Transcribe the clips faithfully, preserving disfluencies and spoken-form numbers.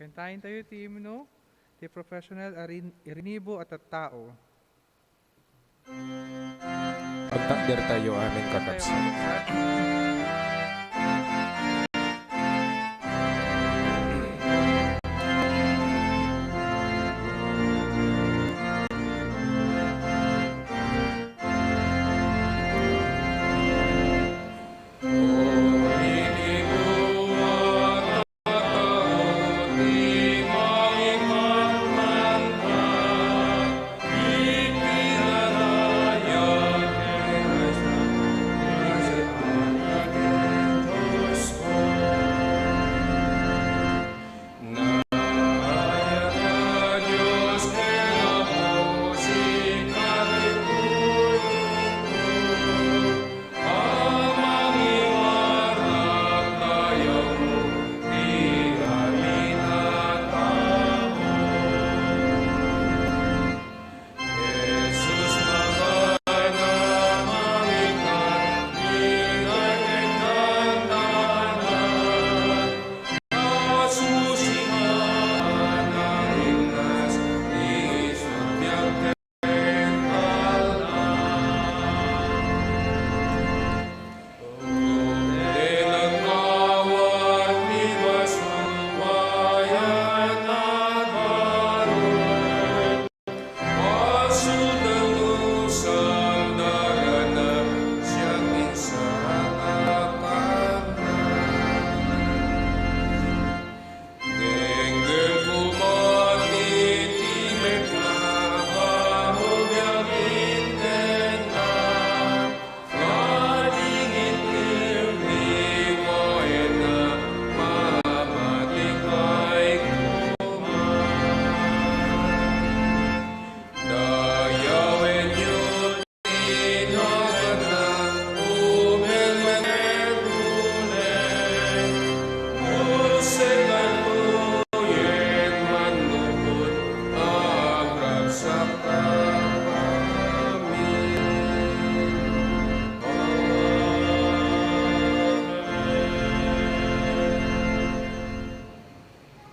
Kantaentayo ti himno, ti professional a rin-, rinibo a tattao. Agtakdertayo. Amen, kakabsat.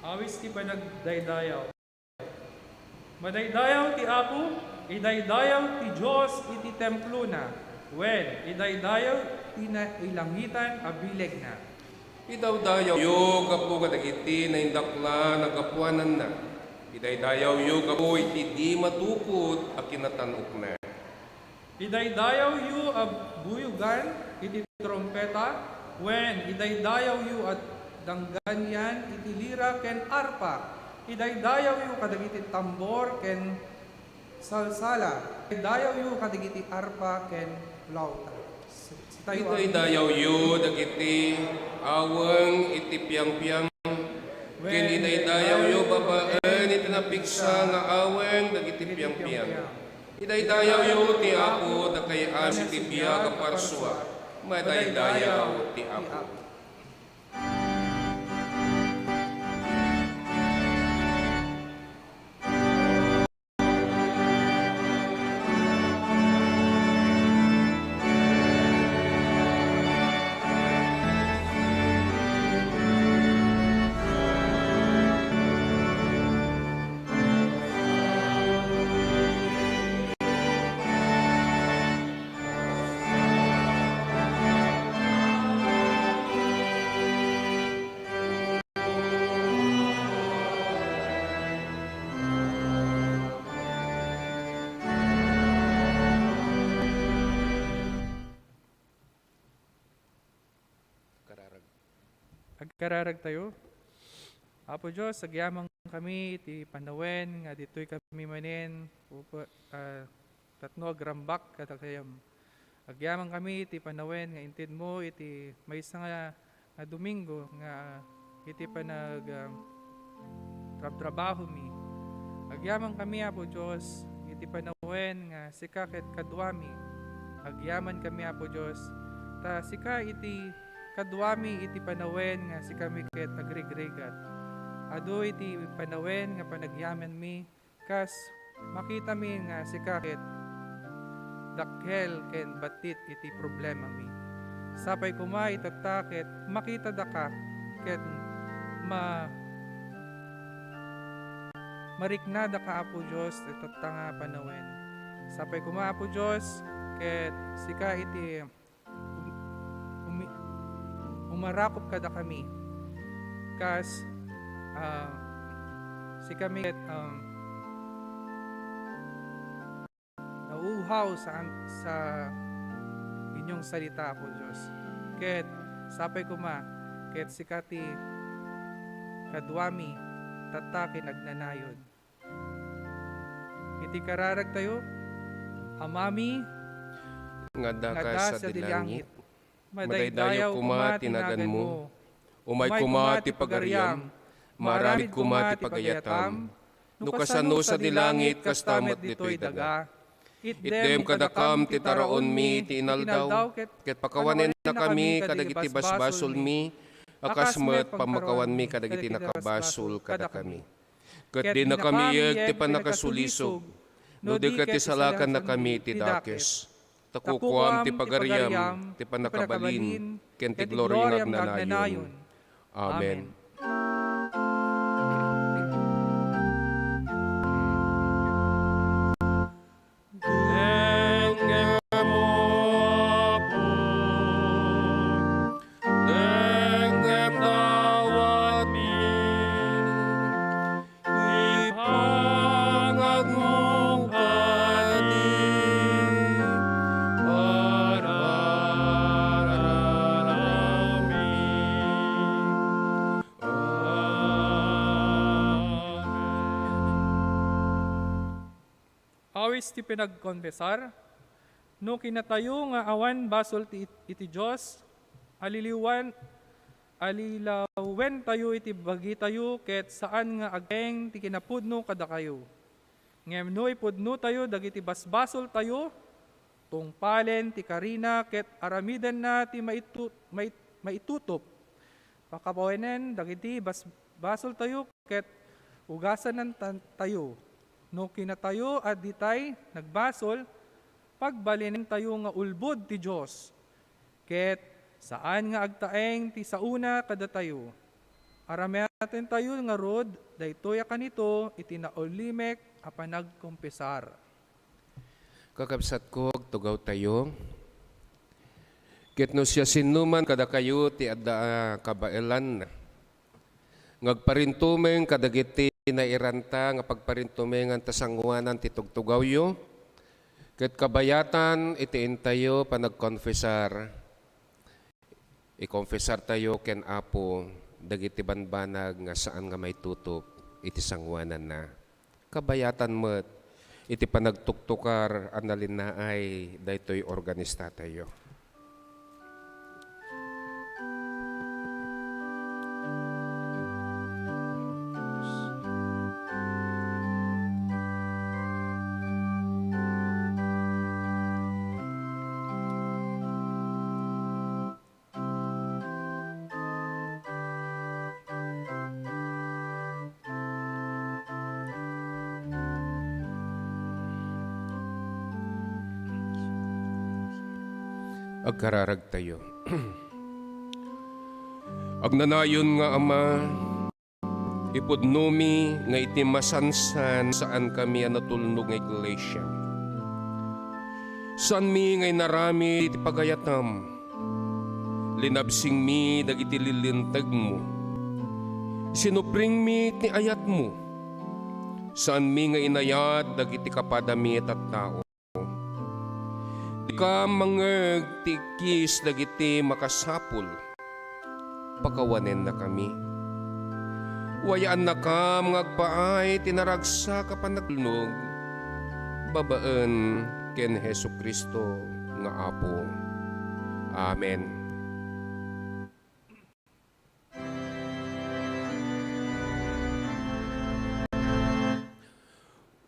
Awit ti panagdaydayaw. Madaydayaw ti Apo, idaydayaw ti Dios iti templona, wen idaydayaw ti nailangitan a bilegna. Idawdayawyo gapu kadagiti naindaklan a gapuananna. Idaydayawyo gapu iti di matukod a kinatan-okna. Idaydayawyo a buyogan iti trumpeta, wen idaydayawyo a dangganian iti lira ken arpa. Idaydayawyo kadagiti tambor ken salsala. Idaydayawyo kadagiti arpa ken flauta. Sitayo, amen. Idaydayawyo dagiti aweng iti piangpiang, ken idaydayawyo babaen iti napigsa nga aweng dagiti piangpiang. Idaydayawyo ti Apo, dakay a siti biag a parsua. Madaydayaw ti Apo. Agkararag. Agkararagtayo. Apo Dios, agyaman kami iti panawen nga ditoy kami manen, upa-, ah, tapno agrambak kadakayam. Agyaman kami iti panawen nga intedmo iti maysa nga, nga Domingo nga iti panag-, ah, trabtrabahomi. Agyaman kami, Apo Dios, iti panawen nga sika ket kaduami. Agyaman kami, Apo Dios, ta sika iti kaduami iti panawen nga sikami ket agrigrigat. Adu iti panawen nga panagyamanmi, kas makitami nga sika ket dakkel ken battit iti problemami. Sapay koma itatta ket makitadaka ket ma-, mariknadaka, Apo Dios, ti tatta nga panawen. Sapay koma, Apo Dios, ket sika iti um-, umi-, umarakop kadakami. Kas, ah, sikami ket, um, nauhaw sa am-, sa inyong salita, Apo Dios. Ket sapay koma, ket sika ti kaduami, tatta ken agnanayon. Iti kararagtayo, Amami, nga adda ka sadi langit, madaydayaw koma ti naganmo. Umay koma ti pagariam, maaramid koma ti pagayatam. No kasano sadi langit, kasta met ditoy daga. Itdem kadakam ti taraonmi iti inaldaw, ket pakawannakami kadagiti basbasolmi, a kas met pammakawanmi kadagiti nakabasol kadakami. Ket dinakami iyeg ti pannakasulisog, no di ket isalakannakami ti dakes. Ta kukuam ti pagariam, ti pannakabalin, ken ti gloria nga agnanayon. Amen. Dengngen, Apo, dengngen dawatmi. Ipangagmo kadi, ararami. Amen. Awis ti pinagkonfesar. No kinatayo nga awan basol ti it-, iti Dios, aliliwan, alilawentayo iti bagitayo ket saan nga agtaeng ti kinapudno kadakayo. Ngem no ipudnotayo dagiti basbasoltayo, tungpalen ti karina ket aramidenna ti maitu-, mai-, maitutop. Pakabawanen dagiti bas-, basoltayo ket ugasanan tan-, tayo. No kinatayo a ditay nagbasol, pagbalinentayo nga ulbod ti Dios. Ket saan nga agtaeng ti saona kadatayo. Aramatentayo ngarud daytoy a kanito iti naulimek a panagkonfesar. Kakabsatko, agtugawtayo. Ket no siasinoman kadakayo ti adda a kabaelanna, nga agparintumeng kadagiti nairanta nga pagparintumengan ta sangoanan ti tugtugawyo, ket kabayatan iti intayo panagkonfesar, ikonfesartayo ken Apo dagiti banbanag nga saan nga maitutop iti sangoananna. Kabayatan met iti panagtuktukar a nalinnaay daytoy organistatayo. Agkararagtayo. Agnanayon nga Ama, ipudnomi nga iti masansan, saankami a natulnog nga iglesia. Saanmi nga inaramid iti pagayatam. Linabsingmi dagiti lilintegmo. Sinupringmi ti ayatmo. Saanmi nga inayat dagiti kapadami a tattao. Dika mangngeg ti ikkis dagiti makasapul. Pakawanennakami. Way-annakam nga agpaay ti naragsak a panagtulnog babaen ken Jesu-Cristo nga Apo. Amen.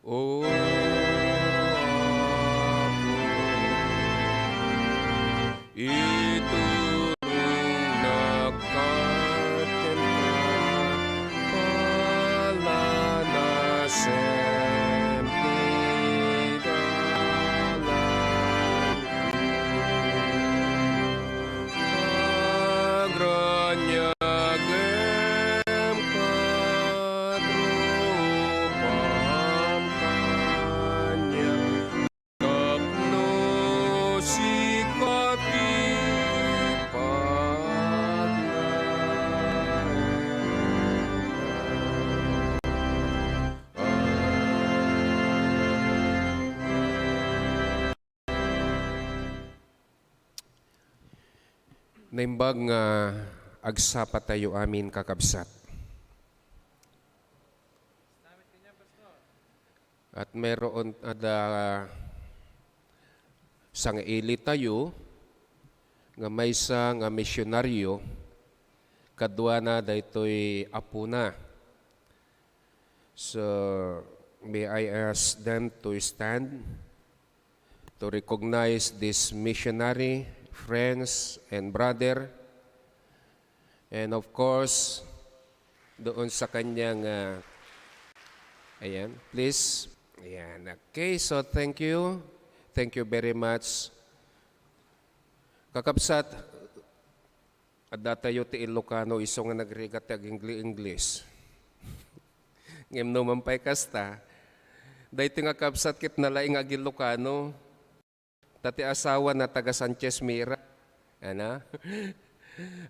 O Apo, iturongnak kenka, palanasem ti dalan. Agraniagem, Patro, Naimbag nga agsapatayo amin, kakabsat. At mayroon ada sangaili tayo nga maysa nga misyonaryo, kaduana daytoy apona. So, may I ask them to stand to recognize this missionary, friends, and brother. And of course, doon sa kanyang, ah, ayan, please. Ayan, okay, so thank you. Thank you very much. Kakabsat, adda tayo ti Ilocano, isu nga nagrigat ti ag-Ingli-Ingles. Ngem no man pay kasta, daytoy nga kabsat ket nalaing ag-Ilocano. Ta ti asawana taga Sanchez Mira. Ana?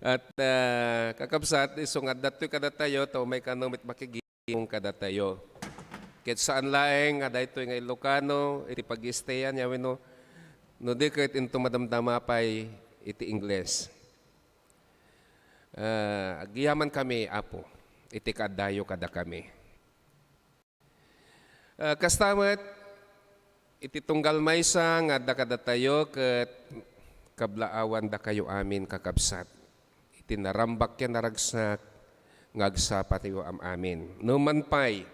At, ah, kakabsat, isu nga adda toy kadatayo, ta umay kano met makigimong kadatayo. Ket saan laeng nga daytoy nga Ilocano, iti pag-istayan, yawen no, no di ket into madamdama pay iti Ingles. Ah, agyamankami, Apo, iti kaaddayo kadakami. Ah, kasta met, iti tunggal maysa nga adda kadatayo ket kablaawandakayo amin, kakabsat, iti narambak ken naragsak nga agsapatayo am-amin. Numan pay,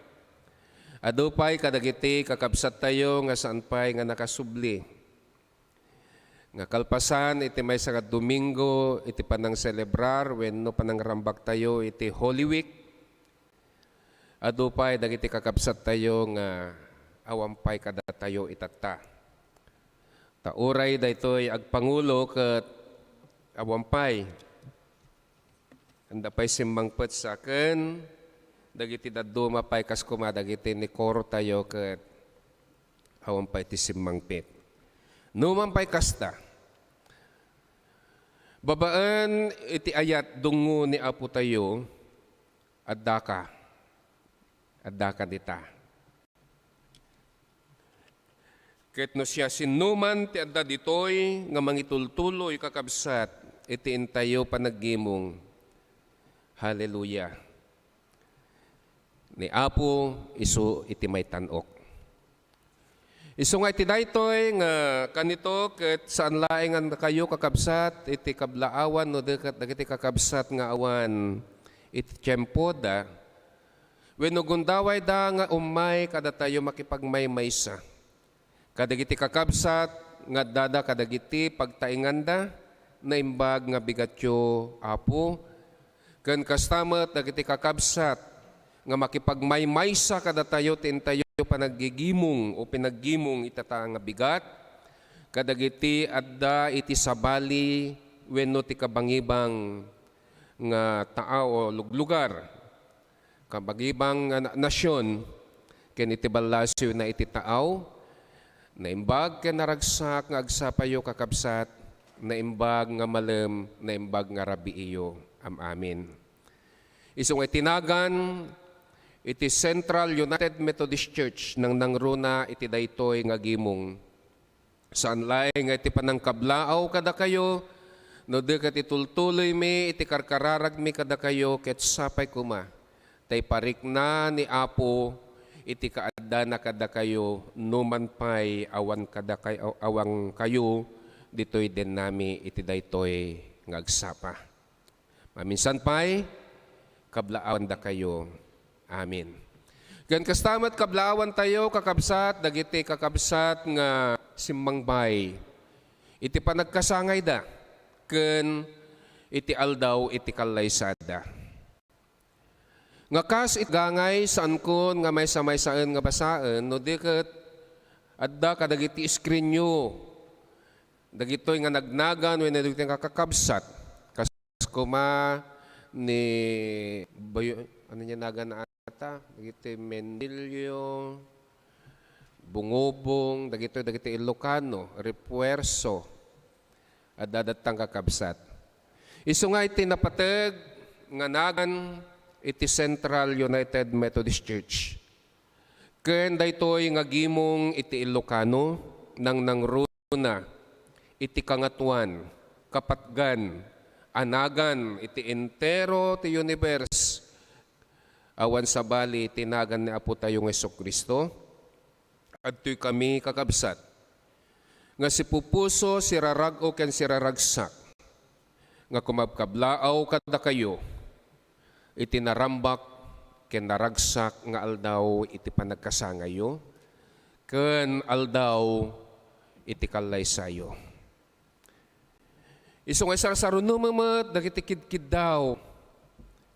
adu pay kadagiti kakabsattayo nga saan pay nga nakasubli nga kalpasan iti maysa nga Domingo iti panangselebrar wenno panangrambaktayo iti Holy Week, adu pay dagiti kakabsattayo nga awan pay kadatayo itatta. Ta uray daytoy agpangulo ket awan pay. Anda pay simmangpet sa ken dagiti dadduma pay kas kuma dagiti ni korotayo ket awan pay ti simmangpet. Numan pay kasta, babaen iti ayat dungngo ni Apo tayo, addaka, addaka dita. Ket no siasinoman ti adda ditoy nga mangitultuloy, kakabsat, iti intayo panaggimong, haleluya, ni Apo isu iti maitan-ok. Isu nga iti daytoy nga kanito ket saan laeng nga kayo, kakabsat, iti kablaawan no di ket dagiti kakabsat nga awan iti tiempoda, wenno gundawayda nga ummay kadatayo makipagmaymaysa kadagiti kakabsat nga addada kadagiti pagtaenganda, naimbag nga bigatyo, Apo, ken kasta met dagiti kakabsat nga makipagmaymaysa kadatayo ti intayo panaggigimong o pinaggimong itata nga bigat, kadagiti adda iti sabali wenno ti kabangibang nga taaw o luglugar. Kabagibang nga na-, nasion, ken iti ballasiwna iti taaw, naimbag ken naragsak nga agsapayo, kakabsat, naimbag nga malem, naimbag nga rabiiyo. Am-amin. Isu nga iti nagan iti Central United Methodist Church, nangnangruna iti daytoy nga gimong. Saan laeng nga iti panangkablaaw kadakayo, no di ket itultuloymi iti karkararagmi kadakayo, ket sapay koma ta iparikna ni Apo iti kaaddana kadakayo, numan pay awan kadakay-, aw-, awankayo ditoy dennami iti daytoy nga agsapa. Maminsan pay, kablaawandakayo. Amen. Ken kasta met kablaawantayo, kakabsat, dagiti kakabsat nga simmangbay iti panagkasangayda ken iti aldaw iti kallaysada. Nga kas iti gangay, saankon nga maysa-maysaen nga basaen, no di ket adda kadagiti screenyo dagitoy nga nagnagan wenno dagitoy nga kakabsat. Kas koma ni Bayo-, ano niya nagan ata? Dagiti Mendilio, Bungubong, dagitoy, dagiti Ilocano, Refuerzo, adda dattan kakabsat. Isu nga iti napateg nga nagan iti Central United Methodist Church. Ken daytoy nga gimong iti Ilocano, nangnangruna iti kangatoan, kapatgan, a nagan iti entero ti universe, awan sabali ti nagan ni Apotayo nga Jesu-Cristo, adtoy kami, kakabsat, nga sipupuso, sirarag-o ken siraragsak, nga kumabkablaaw kadakayo iti narambak ken naragsak nga aldaw iti panagkasangayyo ken aldaw iti kallaysayo. Isu nga isarsaruno met dagiti kidkiddaw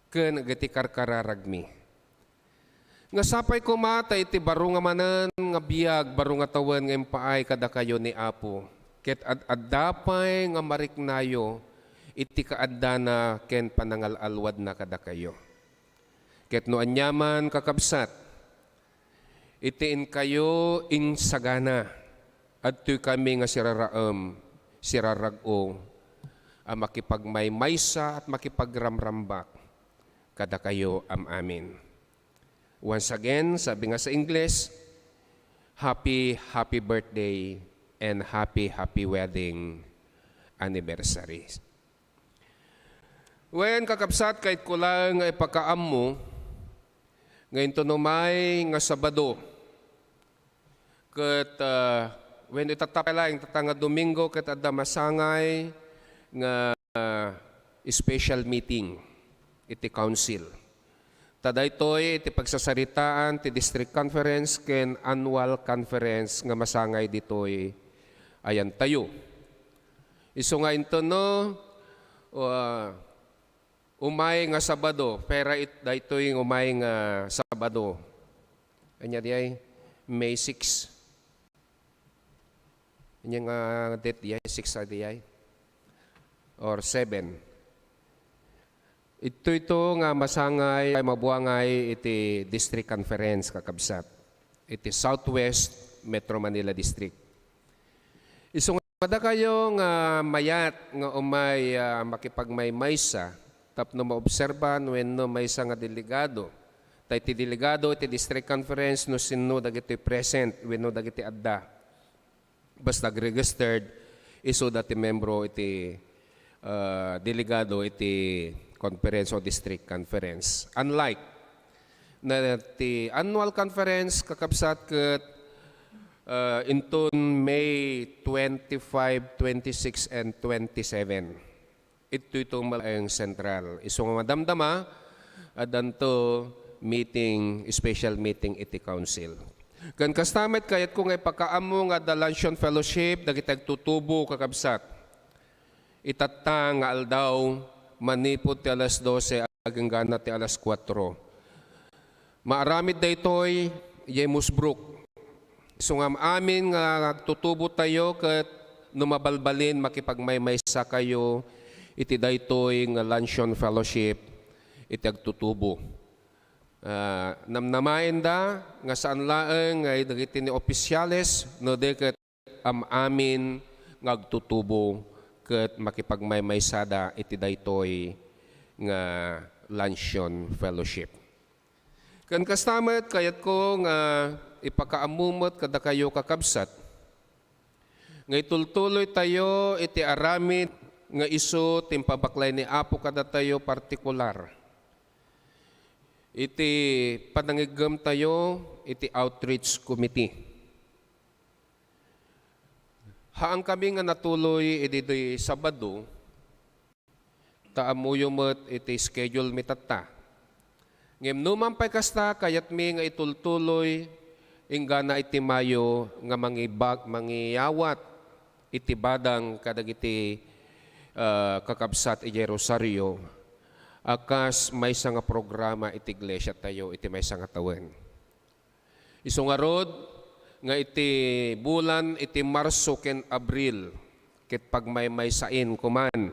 ken dagiti karkararagmi. Nga sapay koma ta iti baro nga manen nga biag, baro nga tawen nga impaay kadakayo ni Apo, ket ad-adda pay nga mariknayo iti kaaddana ken panangal-alwadna kadakayo. Ket no aniaman, kakabsat, iti inkayo insagana, adtoy kami nga siraraem, sirarag-o, a makipagmaymaysa at makipagramrambak kadakayo am-amin. Once again, sabi nga sa Ingles, happy, happy birthday and happy, happy wedding anniversary. Wen, kakabsat, kayatko laeng nga ipakaammo nga inton umay nga Sabado, ket, ah, wen, itatta pay laeng, tatta nga Domingo, ket adda masangay nga, ah, special meeting iti council. Ta daytoy iti pagsasaritaan ti district conference ken annual conference nga masangay ditoy ayantayo. Isu nga inton no, ah, umay nga Sabado, pera it-, daytoy umay nga Sabado. Ania diay? May six. Ania nga date diay? Six a diay? Or seven? Itoy to nga masangay, mabuangay iti district conference, kakabsat, iti Southwest Metro Manila District. Isu nga, madakayo nga mayat nga umay, ah, makipagmaymaysa tapno maobserban wenno maysa nga delegado. Ta iti delegado iti district conference no sinno dagiti present wenno dagiti adda. Basta ag-registered, isuda ti membro iti, ah, delegado iti conference o district conference. Unlike na ti annual conference, kakabsat, ket, ah, inton May twenty-five, twenty-six, and twenty-seven. Itoy to malaeng sentral. Isu nga madamdama, addanto meeting, special meeting iti council. Ken kasta met, kayatko nga ipakaammo nga adda luncheon fellowship dagiti agtutubo, kakabsat. Itatta nga aldaw, manipud ti alas dose agingga ti alas kuatro. Maaramid daytoy idiay Mossbrook. Isu nga am-amin nga agtutubotayo ket no mabalbalin, makipagmaymaysakayo iti daytoy nga luncheon fellowship iti agtutubo. Ah, namnamaenda nga saan laeng nga dagiti ni opisyales no di ket am-amin nga agtutubo ket makipagmaymaysada iti daytoy nga luncheon fellowship. Ken kasta met, kayatko nga ipakaammo met kadakayo, kakabsat, nga itultuloytayo iti aramid nga isu ti impabaklay ni Apo kadatayo partikular iti panangiggemtayo iti outreach committee. Haankami nga natuloy idi di Sabado, ta ammoyo met iti schedule mi tatta. Ngem numan pay kasta, kayatmi nga itultuloy inggana iti Mayo nga mangibag-, mangiyawat iti badang kadagiti, ah, kakabsat idiay Rosario a kas maysa nga programa iti iglesiatayo iti maysa nga tawen. Isu ngarud nga iti bulan iti Marso ken Abril, ket pagmaymaysaen koman.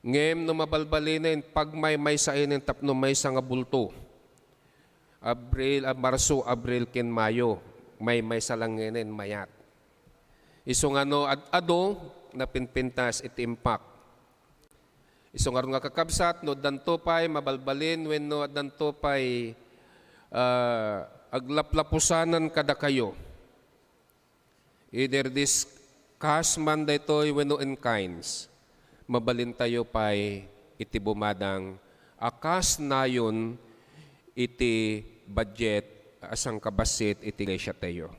Ngem no mabalbalinen, pagmaymaysaenen tapno maysa nga bulto. Abril, ah, Marso, Abril ken Mayo, maymaysa langngenen mayat. Isu nga no ad-adu, napinpintas iti impact. Isu ngarud nga kakabsat, no addanto pay mabalbalin wenno addanto pay, ah, aglaplapusanan kadakayo, either this cash man daytoy wenno in kinds, mabalintayo pay iti bumadang a kas nayon iti budget a sangkabassit iti iglesiatayo.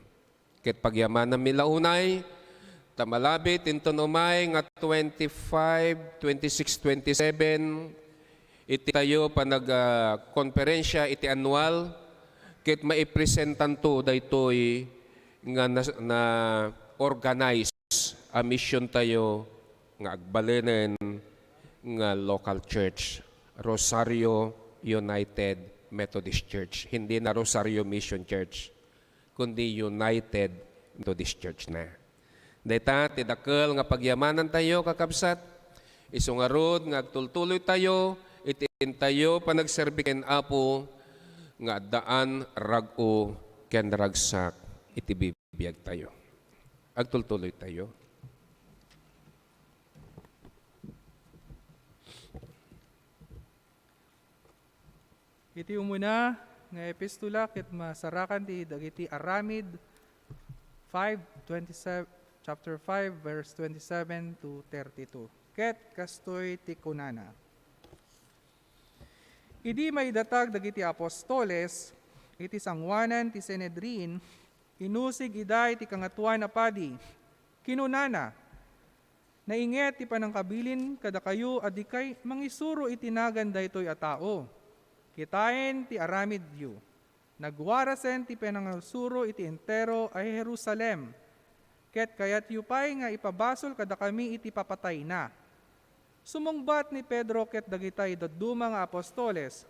Ket pagyamananmi la unay, ta malabit inton umay nga twenty-five, twenty-six, twenty-seven, iti tayo panag-, ah, konferensya iti annual, ket maipresentanto daytoy nga na, na organize a mission tayo nga agbalinen nga local church, Rosario United Methodist Church, hindi na Rosario Mission Church, kundi United Methodist Church na. Dayta ti dakel nga pagyamanantayo, kakabsat, isu ngarud nga agtultuloytayo iti intayo panagserbi ken Apo nga addaan rag-o ken ragsak iti bibiagtayo. Agtultuloytayo. Iti umuna nga epistola ket masarakan ti dagiti aramid, five twenty-seven, chapter five, verse twenty-seven to thirty-two. Ket kastoy ti kunana, idi maidatag dagiti apostoles iti sangoanan ti Sanhedrin, inusig ida iti Kangatoan a Padi. Kinunana, "Nainget ti panangkabilin kadakayo a dikay mangisuro iti nagan daytoy a tao. Kitaen ti aramidyo. Nagwarasen ti panangisuro iti entero a Jerusalem, ket kayatyo pay nga ipabasol kadakami iti papatayna." Sumungbat ni Pedro ket dagitay dadduma nga apostoles,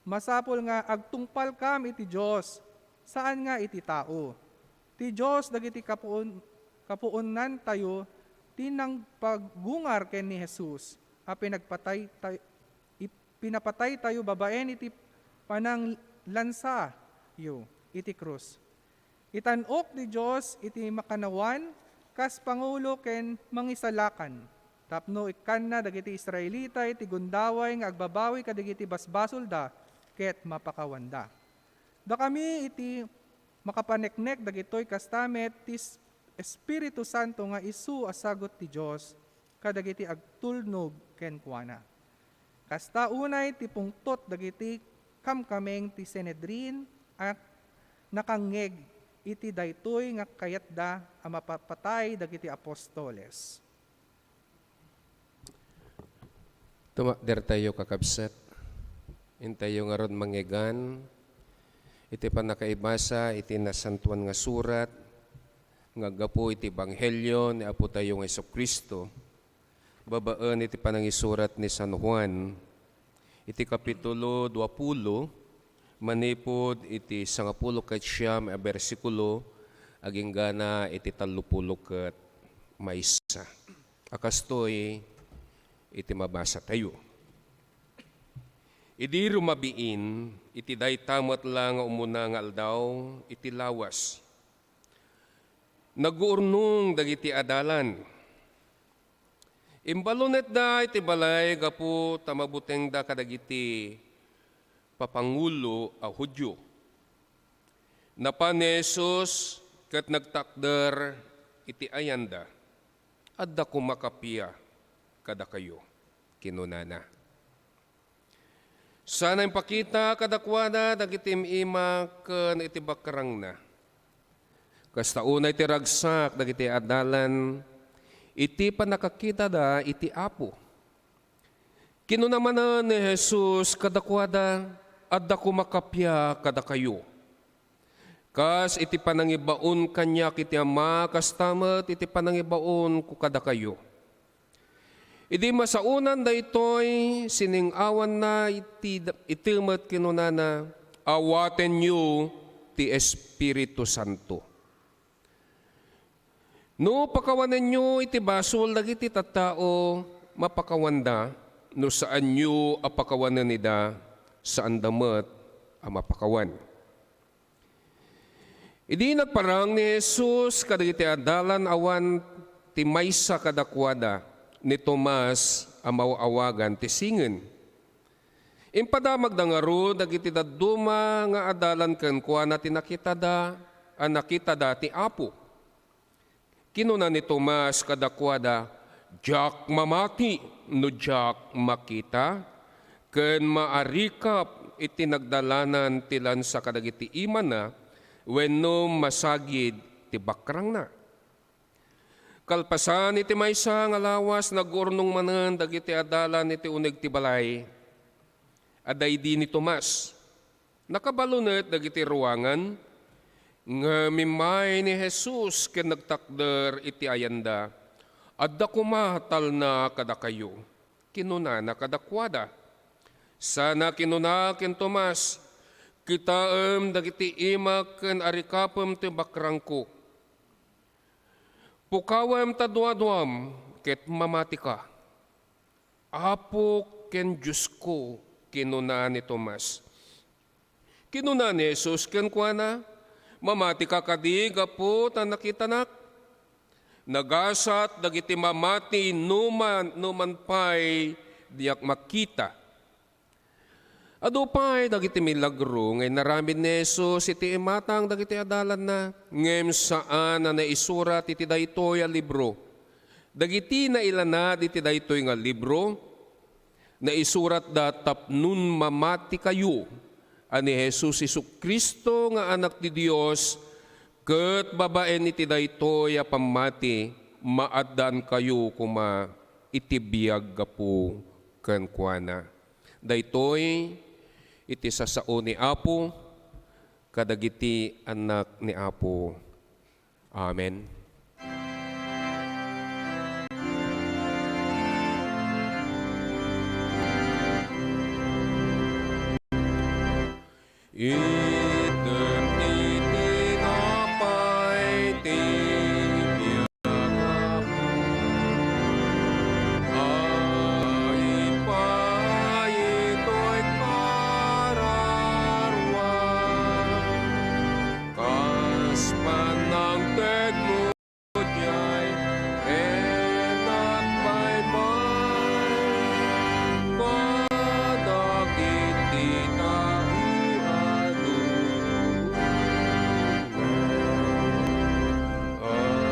"Masapul nga agtungpalkam iti Dios, saan nga iti tao. Ti Dios dagiti kapuon-, kapuonantayo ti nangpagungar ken ni Jesus a pinagpatay tay-, i-, pinapataytayo babaen iti pananglansayo iti krus. Itan-ok ti Dios iti makannawan kas pangulo ken mangisalakan, tapno ikkanna dagiti Israelita iti gundaway nga agbabawi kadagiti basbasolda ket mapakawanda. Dakami iti makapaneknek dagitoy kasta met ti S-, Espiritu Santo nga isu a sagut ti Dios kadagiti agtulnog kenkuana. Kasta unay ti pungtot dagiti kamkameng ti Sanhedrin a nakangngeg iti daytoy nga kayatda a mapapatay dagiti apostoles. Tumakdertayo, kakabsat. Intayo ngarud mangngegan iti pannakaibasa iti Nasantoan nga Surat nga aggapu iti Ebanghelio ni Apotayo nga Jesu-Cristo, babaen iti panangisurat ni San Juan, iti kapitulo duapulo, manipud iti sangapulo ket siam a bersikulo, aginggana iti tallopulo ket maysa. A kastoy iti mabasatayo. Idi rumabiin, iti dayta met la nga umuna nga aldaw iti lawas, nagguurnong dagiti adalan. Imbalonetda iti balay gapu ta mabutengda kadagiti papangulo a Judio. Napan ni Jesus ket nagtakder iti ayanda. "Adda koma kappia kadakayo," kinunana. Sana impakita kadakuada dagiti im-ima ken iti bakrangna. Kasta unay ti ragsak dagiti adalan iti pannakakitada iti Apo. Kinuna manen ni Jesus kadakuada, "Adda koma kappia kadakayo. Kas iti panangibaon kaniak iti Ama, kasta met iti panangibaonko kadakayo." Idi masaonan daytoy, sining-awanna iti, iti met kinunana, "Awatenyo ti Espiritu Santo. No pakawanenyo iti basol dagiti tattao, mapakawanda, no saanyo a pakawanen ida, saanda met a mapakawan." Idi nagparang ni Jesus kadagiti adalan, awan ti maysa kadakuada, ni Tomas a maaw-awagan ti Singen. Impadamagda ngarud dagiti dadduma nga adalan kenkuana ti nakitada a nakitada ti Apo. Kinuna ni Tomas kadakuada, Diak mamati no diak makita ken maarikap iti nagdalanan ti lansa kadagiti imana wenno masagid ti bakrangna. Kalpasan iti maysa nga lawas, nagurnong manen dagiti adalan iti uneg ti balay. Adda idi ni Tomas. Nakabalunet dagiti ruangan, ngem immay ni Jesus ken nagtakder iti ayanda. "Adda koma talna kadakayo," kinunana kadakuada. Sana kinuna ken Tomas, "Kitaem dagiti imak ken arikapem ti bakrangko. Pukawem ta duaduam ket mamatika." "Apo ken Diosko," kinuna ni Tomas. Kinuna ni Jesus kenkuana, "Mamatika kadi gapu ta nakitanak? Nagasat dagiti mamati numan, numan pay diak makita." Adu pay dagiti milagro nga inaramid ni Jesus iti imatang dagiti adalanna, ngem saan a naisurat iti daytoy a libro. Dagiti nailanad iti daytoy nga libro, naisuratda tapno mamatikayo a ni Jesus Jesu-Cristo nga Anak ti Dios, ket babaen iti daytoy a pammati, maaddaankayo koma iti biag gapu kenkuana. Daytoy iti sasao ni Apo kadagiti annak ni Apo. Amen. Item ti tinapay ti biag a ipaytoy kararua, kas panangtedmo diay ennak baybay kadagiti tao a dumteng. Amen.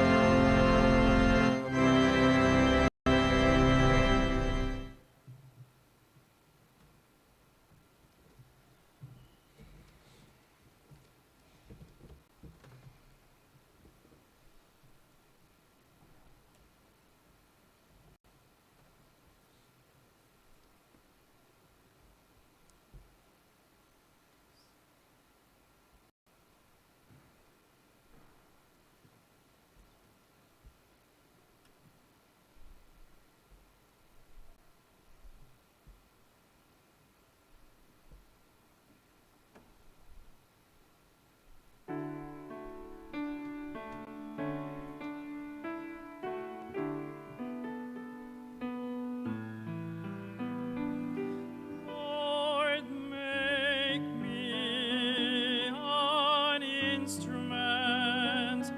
Lord, make me an instrument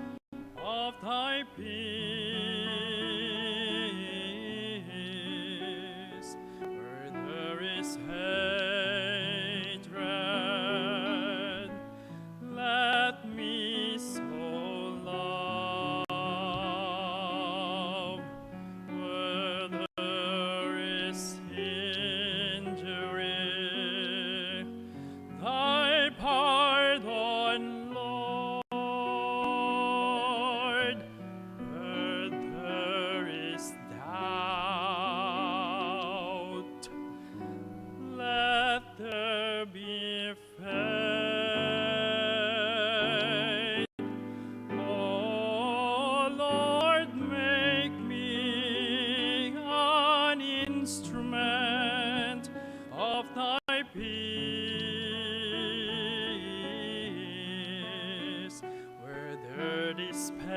of thy peace. Where there is hatred, let me sow love. Where there is injury, thy pardon, Lord. Where there is doubt, let there be faith. O Lord, make me an instrument of thy peace. Where there despair,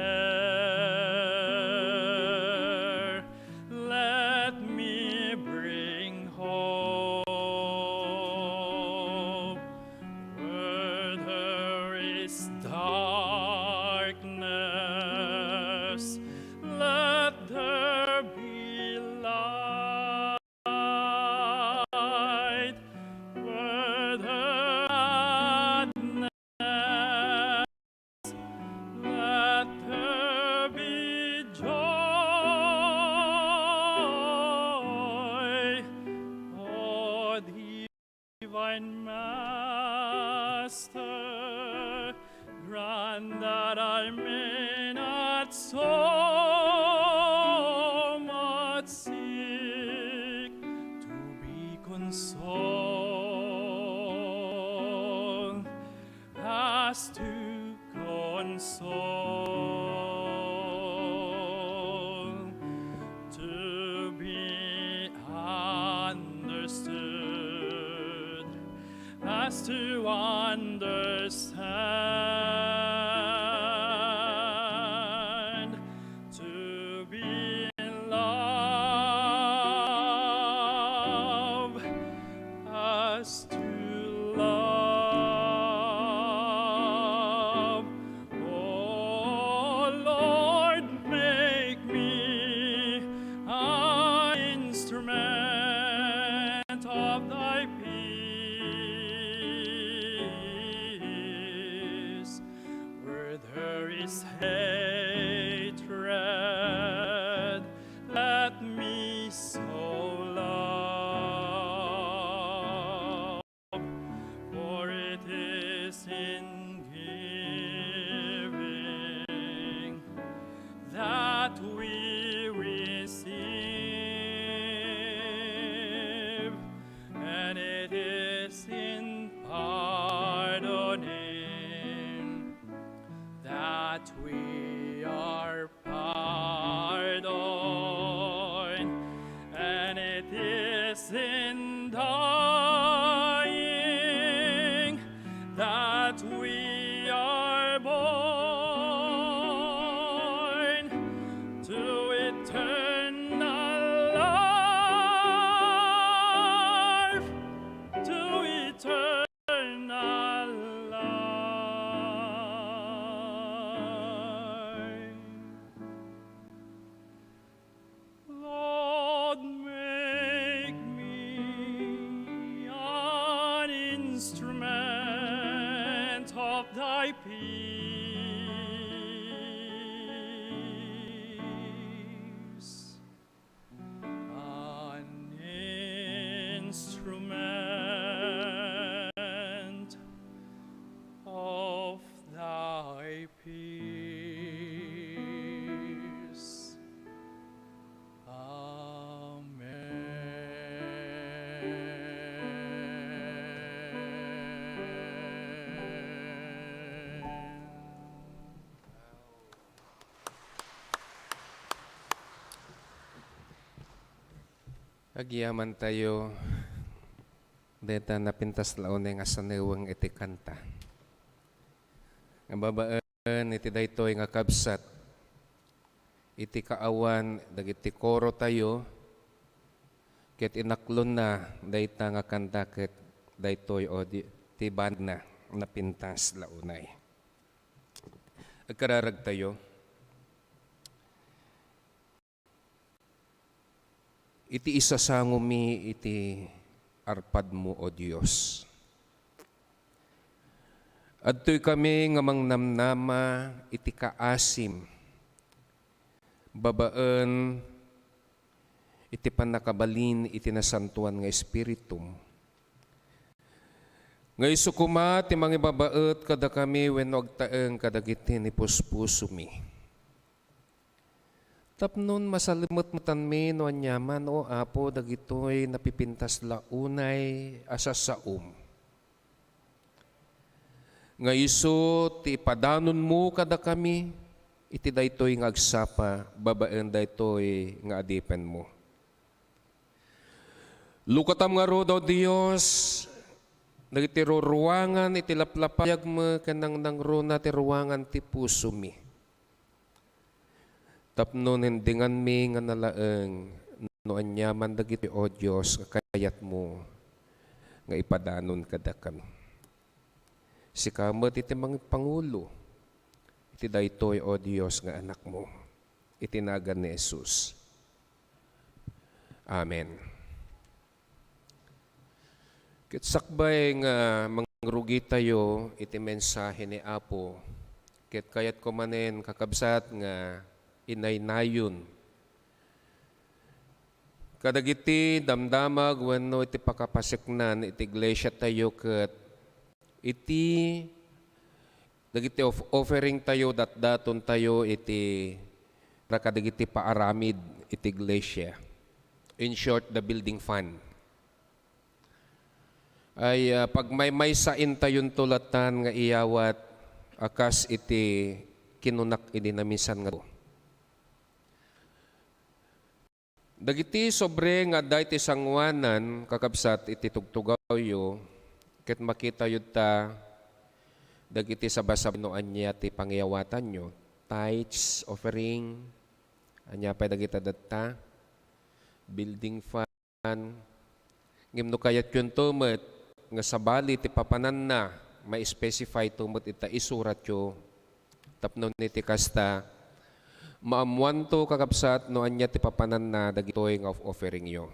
let me bring hope. Where there is darkness, let there be light. Where there is sadness, let there Master, grant that I may not so much seek to be consoled as to console, to be understood as to understand, to be loved as to love. O Lord, make me an instrument of thy peace. Where there is hatred, let me sow love, for it is in giving that we receive, and it is in pardoning that we are pardoned, and it is in dying that we are born to eternal life, to eternal life. Lord, make me an instrument of thy peace, an instrument of thy peace. Amen. Agyamantayo dayta napintas la unay nga saneweng iti kanta. Nga babaen iti daytoy nga kabsat, iti kaawan dagiti korotayo, ket inaklonna dayta nga kanta ket daytoy o di, ti bandna napintas la unay. Agkararagtayo. Iti isasangomi iti arpadmo, O Dios. Adtoy kami nga mangnamnama iti kaasim babaen iti pannakabalin iti nasantoan nga Espiritum. Nga isu koma ti mangibabaet kadakami wenno agtaeng kadagiti nipuspusomi. Tapnon masalimetmetanmi no aniaman, O Apo, dagitoy napipintas la unay a sasaom. Nga isu ti ipadanonmo kadakami iti daytoy nga agsapa babaen daytoy nga adipenmo. Lukatam ngarud, O Dios, dagiti ruruangan iti laplapayagmi ken nangnangruna ti ruangan ti pusomi. Tapno nindinganmi nga nalaeng no aniaman dagiti, O Dios, nga kayatmo nga ipadanon kadakami. Sika met iti mangipangulo iti daytoy, O Dios, nga Anakmo, iti nagan ni Jesus. Amen. Ket sakbay nga mangrugitayo iti mensahe ni Apo, ket kayatko manen, kakabsat, nga inaynayon Kadagiti damdamag wenno iti pakapaseknan iti iglesiatayo ket iti dagiti of-, offeringtayo, datdatontayo iti para kadagiti paaramid iti iglesia. In short, the building fund. Ay, ah, pagmaymaysaintayonto latan nga iyawat a kas iti kinunak idi naminsan nga Dagiti sobre nga adda iti sangoanan, kakabsat, iti tugtugawyo, ket makitayo ta dagiti sabasaba no ania ti pangiyawatanyo, tithes, offering, ania pay dagita datta, building fund. Ngem no kayatyonto met nga sabali ti papananna, ma-specify to met ita isuratyo. Tapno iti kasta, maammoanto, kakabsat, no ania ti papananna dagitoy nga of-, offeringyo.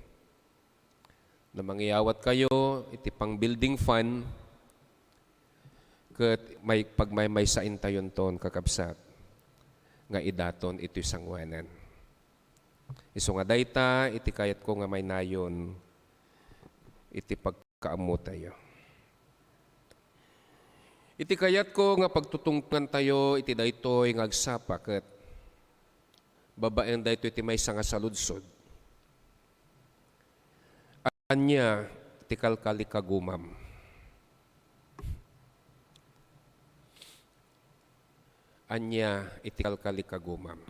No mangiyawatkayo iti pang-building fund, ket may-, pagmaymaysaintayonton, kakabsat, nga idaton iti sangoanan. Isu nga dayta iti kayatko nga maynayon iti pagkaammotayo. Iti kayatko nga pagtutungtangantayo iti daytoy nga agsapa ket babaen daytoy ti maysa nga saludsod. Ania ti kalkalikagumam? Ania iti kalkalikagumam?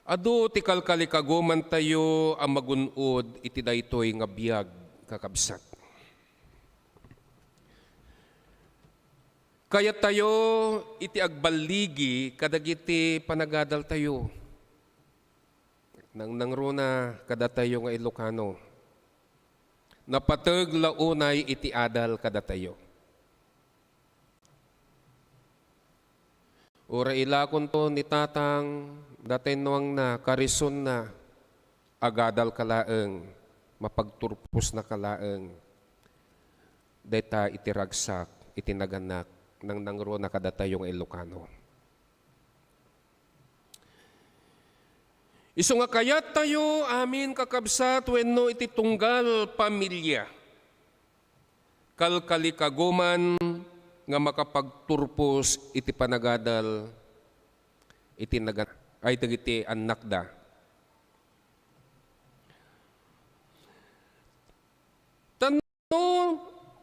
Adu ti kalkalikagumantayo a magun-od iti daytoy nga biag, kakabsat. Kayattayo iti agballigi kadagiti panagadaltayo. Nangnangruna kadatayo nga Ilocano. Napateg la unay iti adal kadatayo. Uray ilakonto ni tatang, datay nuangna, karisonna, agadalka laeng, mapagturposnaka laeng. Dayta iti ragsak, iti naganak, nangnangruna kadatayo nga Ilocano. Isu nga kayattayo amin, kakabsat, wenno iti tunggal pamilia, kalkalikaguman nga makapagturpos iti panagadal iti nagan-, ay, dagiti annakda. Tan-, No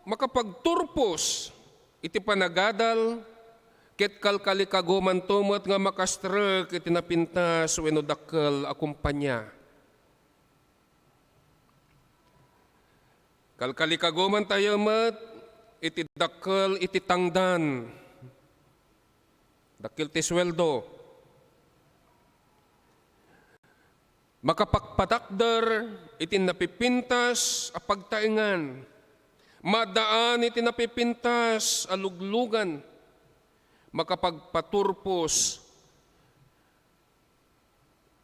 makapagturpos iti panagadal, ket kalkalikagumanto met nga makastrek iti napintas wenno dakkel a kompania. Kalkalikagumantayo met iti dakkel iti tangdan, dakkel ti sueldo. Makapagpatakder iti napipintas a pagtaengan, maddaan iti napipintas a luglugan, makapagpaturpos,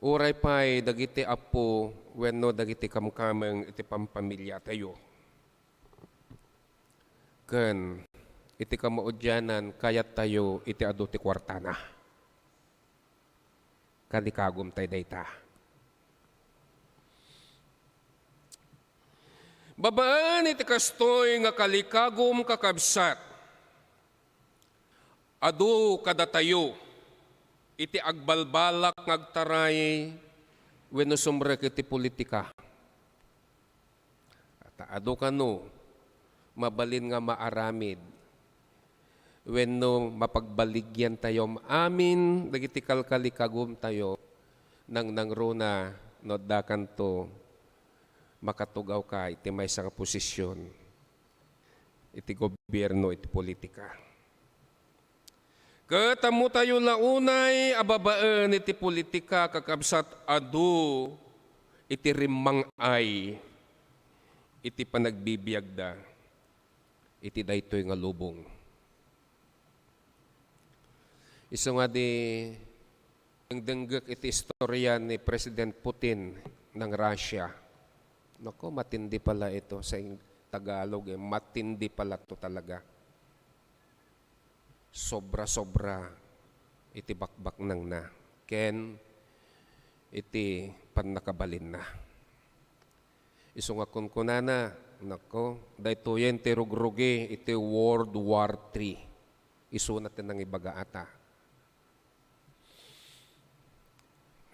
uray pay dagiti appo wenno dagiti kamkameng iti pampamiliatayo. Ken iti kamaudianan, kayattayo iti adu ti kuartana. Kalikagum tay dayta. Babaen iti kastoy nga kalikagum, kakabsat, adu kadatayo iti agbalbalak nga agtaray wenno sumrek iti politika. Ta adu kano mabalin nga maaramid wenno mapagbaligyantayo amin dagiti kalkalikagumtayo, nangnangruna no addakanto makatugawka iti maysa nga posisyon iti gobierno, iti politika. Ket ammotayo la unay a babaen iti politika, kakabsat, adu iti rimmang-ay iti panagbibiagda iti daytoy nga lubong. Isu nga di dengdenggek iti istorya ni President Putin ng Russia. Naku, matindi pala ito sa Ing-, Tagalog, eh. Matindi pala to talaga. Sobra-sobra iti bakbaknangna. Ken iti pannakabalinna. Isu nga kunkunana, "Nako, daytoyen ti rugrugi iti World War Three. Isuna ti nangibaga ata."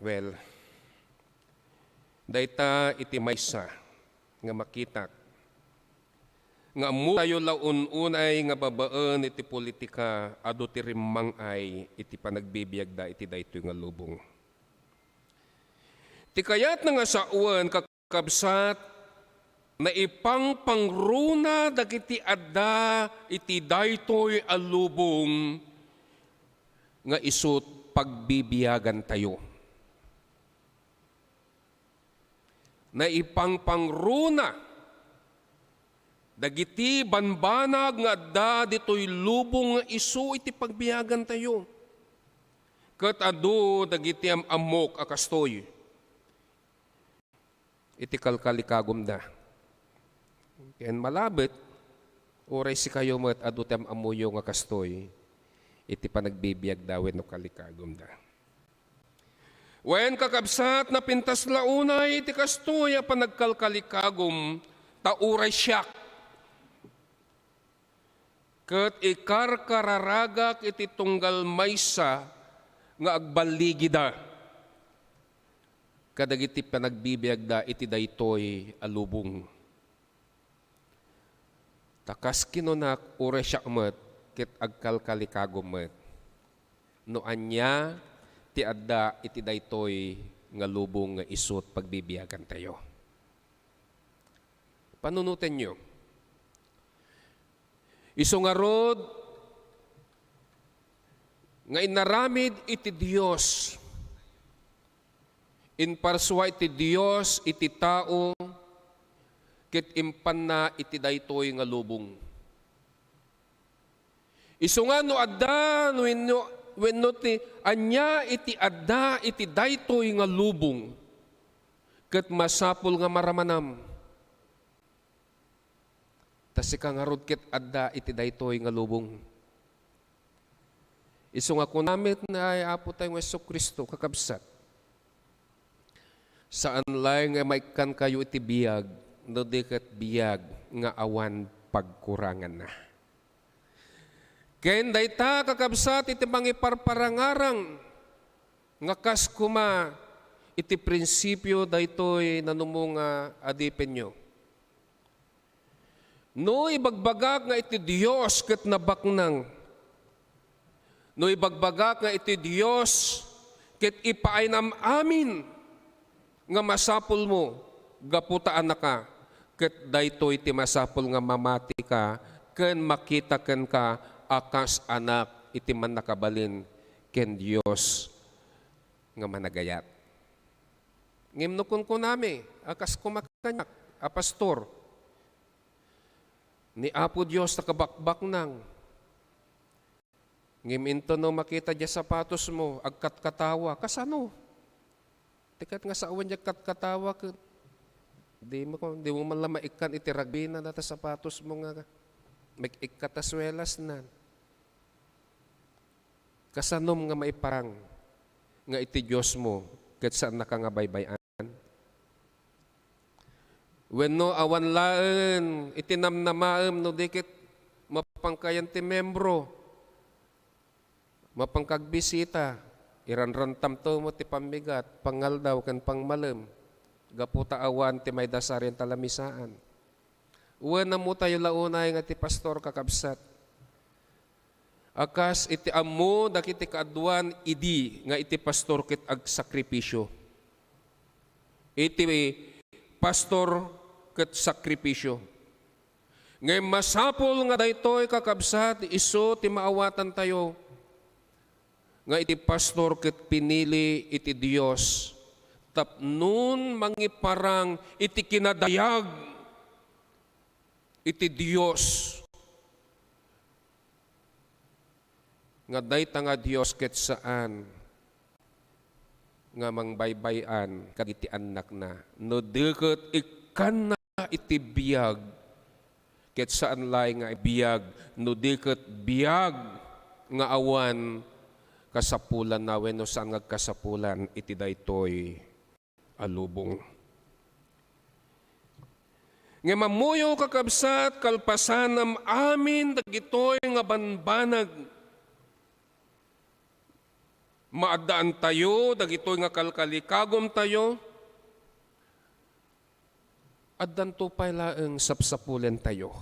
Well, dayta iti maysa nga makitak nga ammotayo la un-unay nga babaen iti politika, adu ti rimmang-ay iti panagbibiagda iti daytoy nga lubong. Ti kayatna nga sawen, kakabsat, naipangpangruna dagiti adda iti daytoy a lubong nga isut' pagbibiagantayo. Naipangpangruna dagiti banbanag nga adda ditoy lubong nga isu iti pagbiagantayo. Ket adu dagiti am-ammok a kastoy iti kalkalikagumda. Ken malabit, uray sikayo met adu ti am-ammoyo nga kastoy iti panagbibiagda wenno kalikagumda. Wen, kakabsat, napintas la unay ti kastoy a panagkalkalikagum, ta uray siak. Ket ikarkararagak iti tunggal maysa nga agballigida kadagiti panagbibiagda iti daytoy a lubong. Ta kas kinunak, uray siak met ket agkalkalikagum met no ania ti adda iti daytoy nga lubong nga isut' pagbibiagantayo. Panunotenyo. Isu ngarud nga inaramid iti Dios, imparsua iti Dios iti tao, ket impanna iti daytoy nga lubong. Isu nga no adda, no wenno, wenno ti ania iti adda iti daytoy nga lubong, ket masapul nga maramanam. Ta sika ngarud ket adda iti daytoy nga lubong. Isu nga kuna met ni Apotayo nga Jesu-Cristo, kakabsat, saan laeng nga maikkankayo iti biag, no di ket biag nga awan pagkuranganna. Ken dayta, kakabsat, iti mangiparparangarang nga kas koma iti prinsipio daytoy nanumo nga adipenyo. No ibagbagak nga iti Dios ket nabaknang, no ibagbagak nga iti Dios ket ipaayam amin nga masapulmo gapu ta annaka, ket daytoy ti masapul nga mamatika ken makita kenka a kas anak iti Mannakabalin ken Dios nga Managayat. Ngem no kunkunami a kas koma kaniak a pastor, ni Apo Dios nakabakbaknang. Ngem inton no makita diay sapatosmo, agkatkatawa, kasano? Ti ket nga sawen diay agkatkatawa ket di mo, di mo man la maikkan iti ragbina data sapatosmo nga mag-ikkatasuelasnan. Kasanom nga maiparang nga iti Diosmo ket saannaka nga baybay-an? Wenno awan laeng iti namnamaem no di ket mapanka ti membro, mapanka agbisita, iranrantamto met ti pammigat, pangaldaw ken pangmalem, gapu ta awan ti maidasarian ta lamisaan. Wen, ammotayo la unay nga ti pastor, kakabsat, a kas iti ammo dagiti kaaduan idi nga iti pastor ket agsakripisio. Iti pastor ket sakripisio. Ngem masapul nga daytoy, kakabsat, isu ti maawatantayo nga iti pastor ket pinili iti Dios tapnon mangiparang iti kinadayag iti Dios. Nga dayta nga Dios ket saan nga mangbaybay-an kadagiti annakna, no di ket ikkanna iti biag, ket saan laeng nga biag, no di ket biag nga awan kasapulanna wenno saan nga agkasapulan iti daytoy a lubong. Ngem ammoyo, kakabsat, kalpasanam amin dagitoy nga banbanag, maaddaantayo dagitoy nga kalkalikagumtayo, addanto pay laeng sapsapulentayo.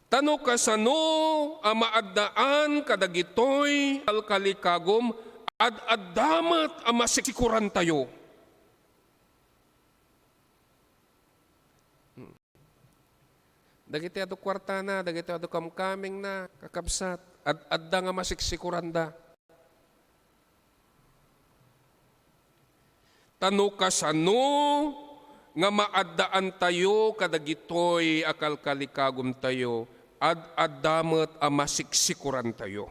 Ta no kasano a maaddaan kadagitoy kalkalikagum, ad-adda met a masiksikorantayo. Hmm. Dagiti adu kuartana, dagiti adu kamkamingna, kakabsat, ad-adda nga masiksikoranda. Ta no kasano nga maaddaantayo kadagitoy a kalkalikagumtayo, ad-adda met a masiksikorantayo.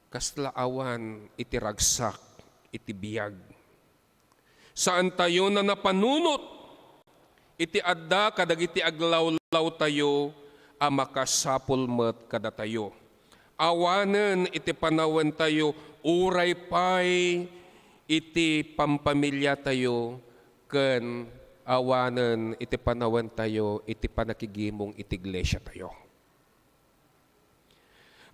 Kasla awan iti ragsak iti biag. Saantayo a napanunot iti adda kadagiti aglawlawtayo a makasapul met kadatayo. Awanen iti panawentayo, uray pay iti pampamiliatayo, ken awanen iti panawentayo iti panakigimong iti iglesiatayo.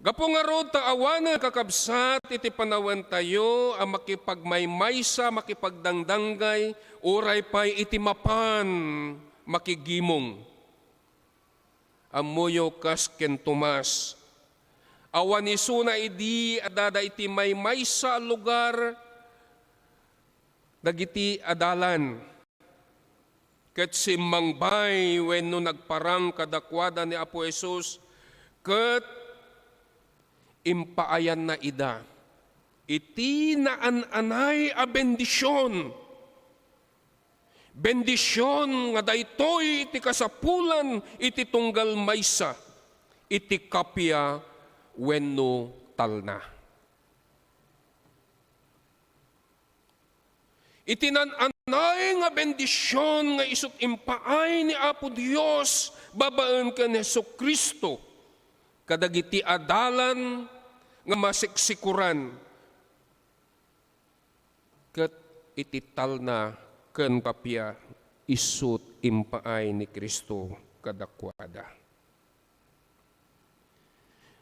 Gapu ngarud ta awanen, kakabsat, iti panawentayo a makipagmaymaysa, makipagdangdanggay, uray pay iti mapan makigimong. Ammoyo kas ken Tomas, awan isuna idi adda iti maymaysa a lugar dagiti adalan. Ket simmangbay wenno nagparang kadakuada ni Apo Jesus, ket impaayanna ida iti naan-anay a bendision. Bendision nga daytoy iti kasapulan iti tunggal maysa iti kappia wenno talna. Iti naan-anay nga bendision nga isut' impaay ni Apo Dios babaen ken Jesu-Cristo kadagiti adalan nga masiksikoran, ket iti talna ken kappia isut' impaay ni Cristo kadakuada.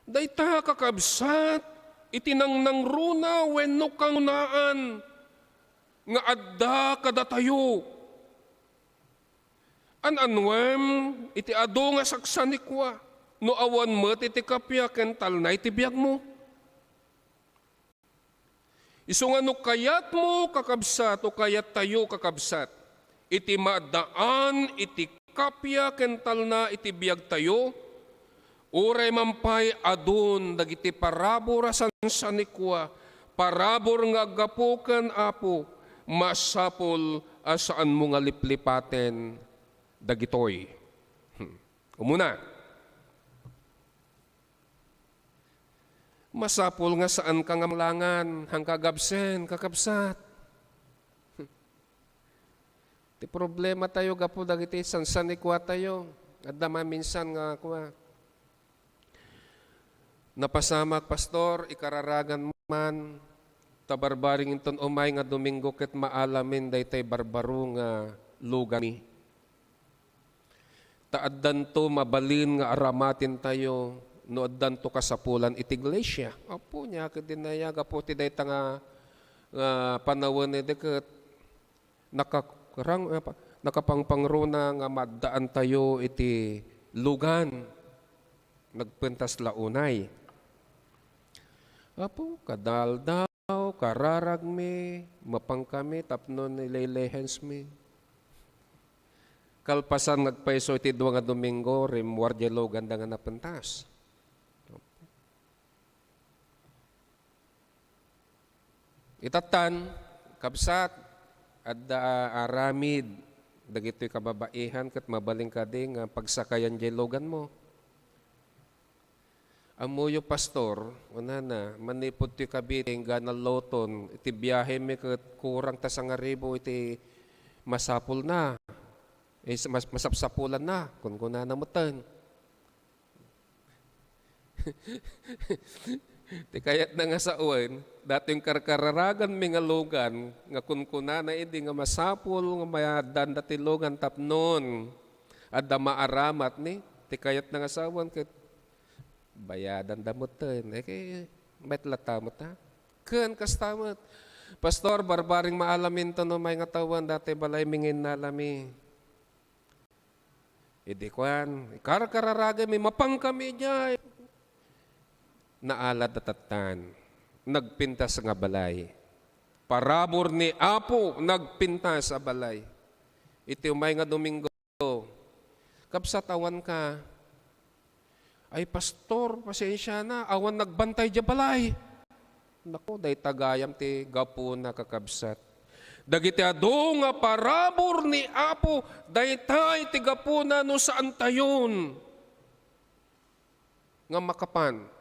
Dayta, kakabsat, iti nangnangruna wenno kangrunaan nga adda kadatayo. An-annuem iti adu nga saksanikua no awan met iti kappia ken talna iti biagmo. Isu nga no kayatmo, kakabsat, o kayattayo, kakabsat, iti maaddaan iti kappia ken talna iti biagtayo, uray man pay adun dagiti parabur a sansanikua, parabur nga aggapu ken Apo, masapul a saanmo nga liplipaten dagitoy. Hmm. Umuna, masapul nga saanka nga manglangan, haanka agabsen, kakabsat. Ti problematayo gapu dagiti sansanikuatayo, adda maminsan nga kua, "Napasamak, Pastor, ikararaganmo man, ta barbareng inton umay nga Domingo ket maalamin daytoy barbaro nga luganmi." Ta addanto mabalin nga aramatentayo no addanto kasapulan iti iglesia. Apo, nia ket dinaya gapu ti dayta nga, nga panawen idi ket nakakarang-, apa, nakapangpangruna nga maaddaantayo iti lugan. Nagpentas la unay. Apo, kadaldaw, kararagmi, mapankami tapno nilaylahensmi. Kalpasan nga agpayso iti dua nga Domingo, rimmuar diay luganda nga napentas. Itatan, kabsat, adda aramid dagitoy kababaihan ket mabalin kadi nga pagsakayan diay luganmo. Ammoyo, Pastor, kunana, manipud toy Cavite, inggana Loton, iti biahemi ket kurang ta sangaribu iti masapulna. Is-, mas-, masapsapulanna, kunkunana metten. Ti kayatna nga sawen, datoy karkararaganmi nga lugan, nga kunkunana idi nga masapul nga mayaddanda ti lugan tapnon adda maaramat ni, ti kayatna nga sawen ket bayadanda metten. Eh, kay, met latta met, ha? Ken kasta met, "Pastor, barbaring maalaminto no may nga tawen, datoy balaymi nga innalami." Idi kuan, karkararagaymi, "Mapankami idiay." Naalad a tattan. Nagpintas nga balay. Parabur ni Apo, nagpintas a balay. Iti umay nga Domingo, "Kabsat, awan ka?" "Ay, Pastor, pasensiana, awan nagbantay diay balay." Nako, dayta gayam ti gapuna, kakabsat. Dagiti adu nga parabur ni Apo, daytay ti gapuna no saantayon nga makapan.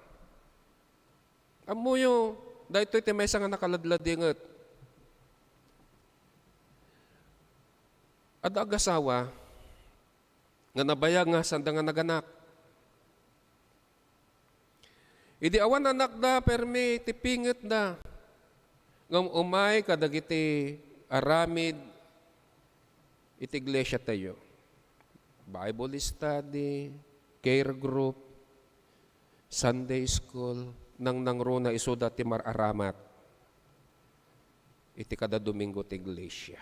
Ammoyo, daytoy ti maysa nga nakaladladinget. Adda agasawa nga nabayag nga sanda nga naganak. Idi awan anakda, permi ti pingetda. Ngem umay kadagiti aramid iti iglesiatayo. Bible study, care group, Sunday school, nangnangruna isuda ti mar-aramat iti kada Domingo ti iglesia.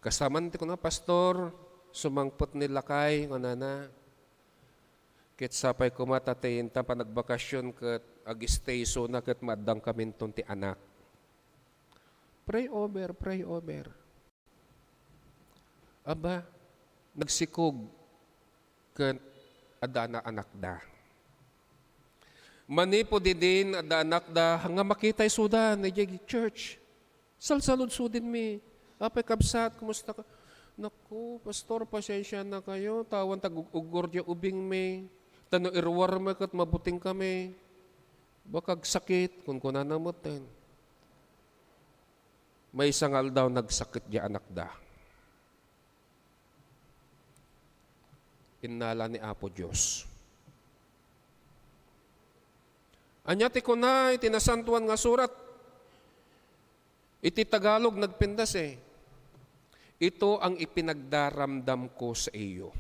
Kasta man ti kuna, "Pastor, sumangpet ni lakay," kunana. "Ket sapay koma ta ti intan panagbakasyon ket ag-stay isuna ket maaddangkaminton ti anak." Pray over, pray over. Aba, nagsikog ket adda na anakda. Manipud idin adda anakda nga makita isuda idiay church. Salsaludsodinmi, "Apay, kabsat, kumusta ka?" "Naku, Pastor, pasensianakayo, ta awan tag-ug-uggor diay ubingmi. Ta no iruarmi ket mabutingkami. Baka agsakit," kunkunana metten. Maysa nga aldaw, nagsakit diay anakda. Innala ni Apo Dios. Ania ti kuna iti Nasantoan nga Surat? Iti Tagalog, nagpintas, eh, "Ito ang ipinagdaramdam ko sa iyo."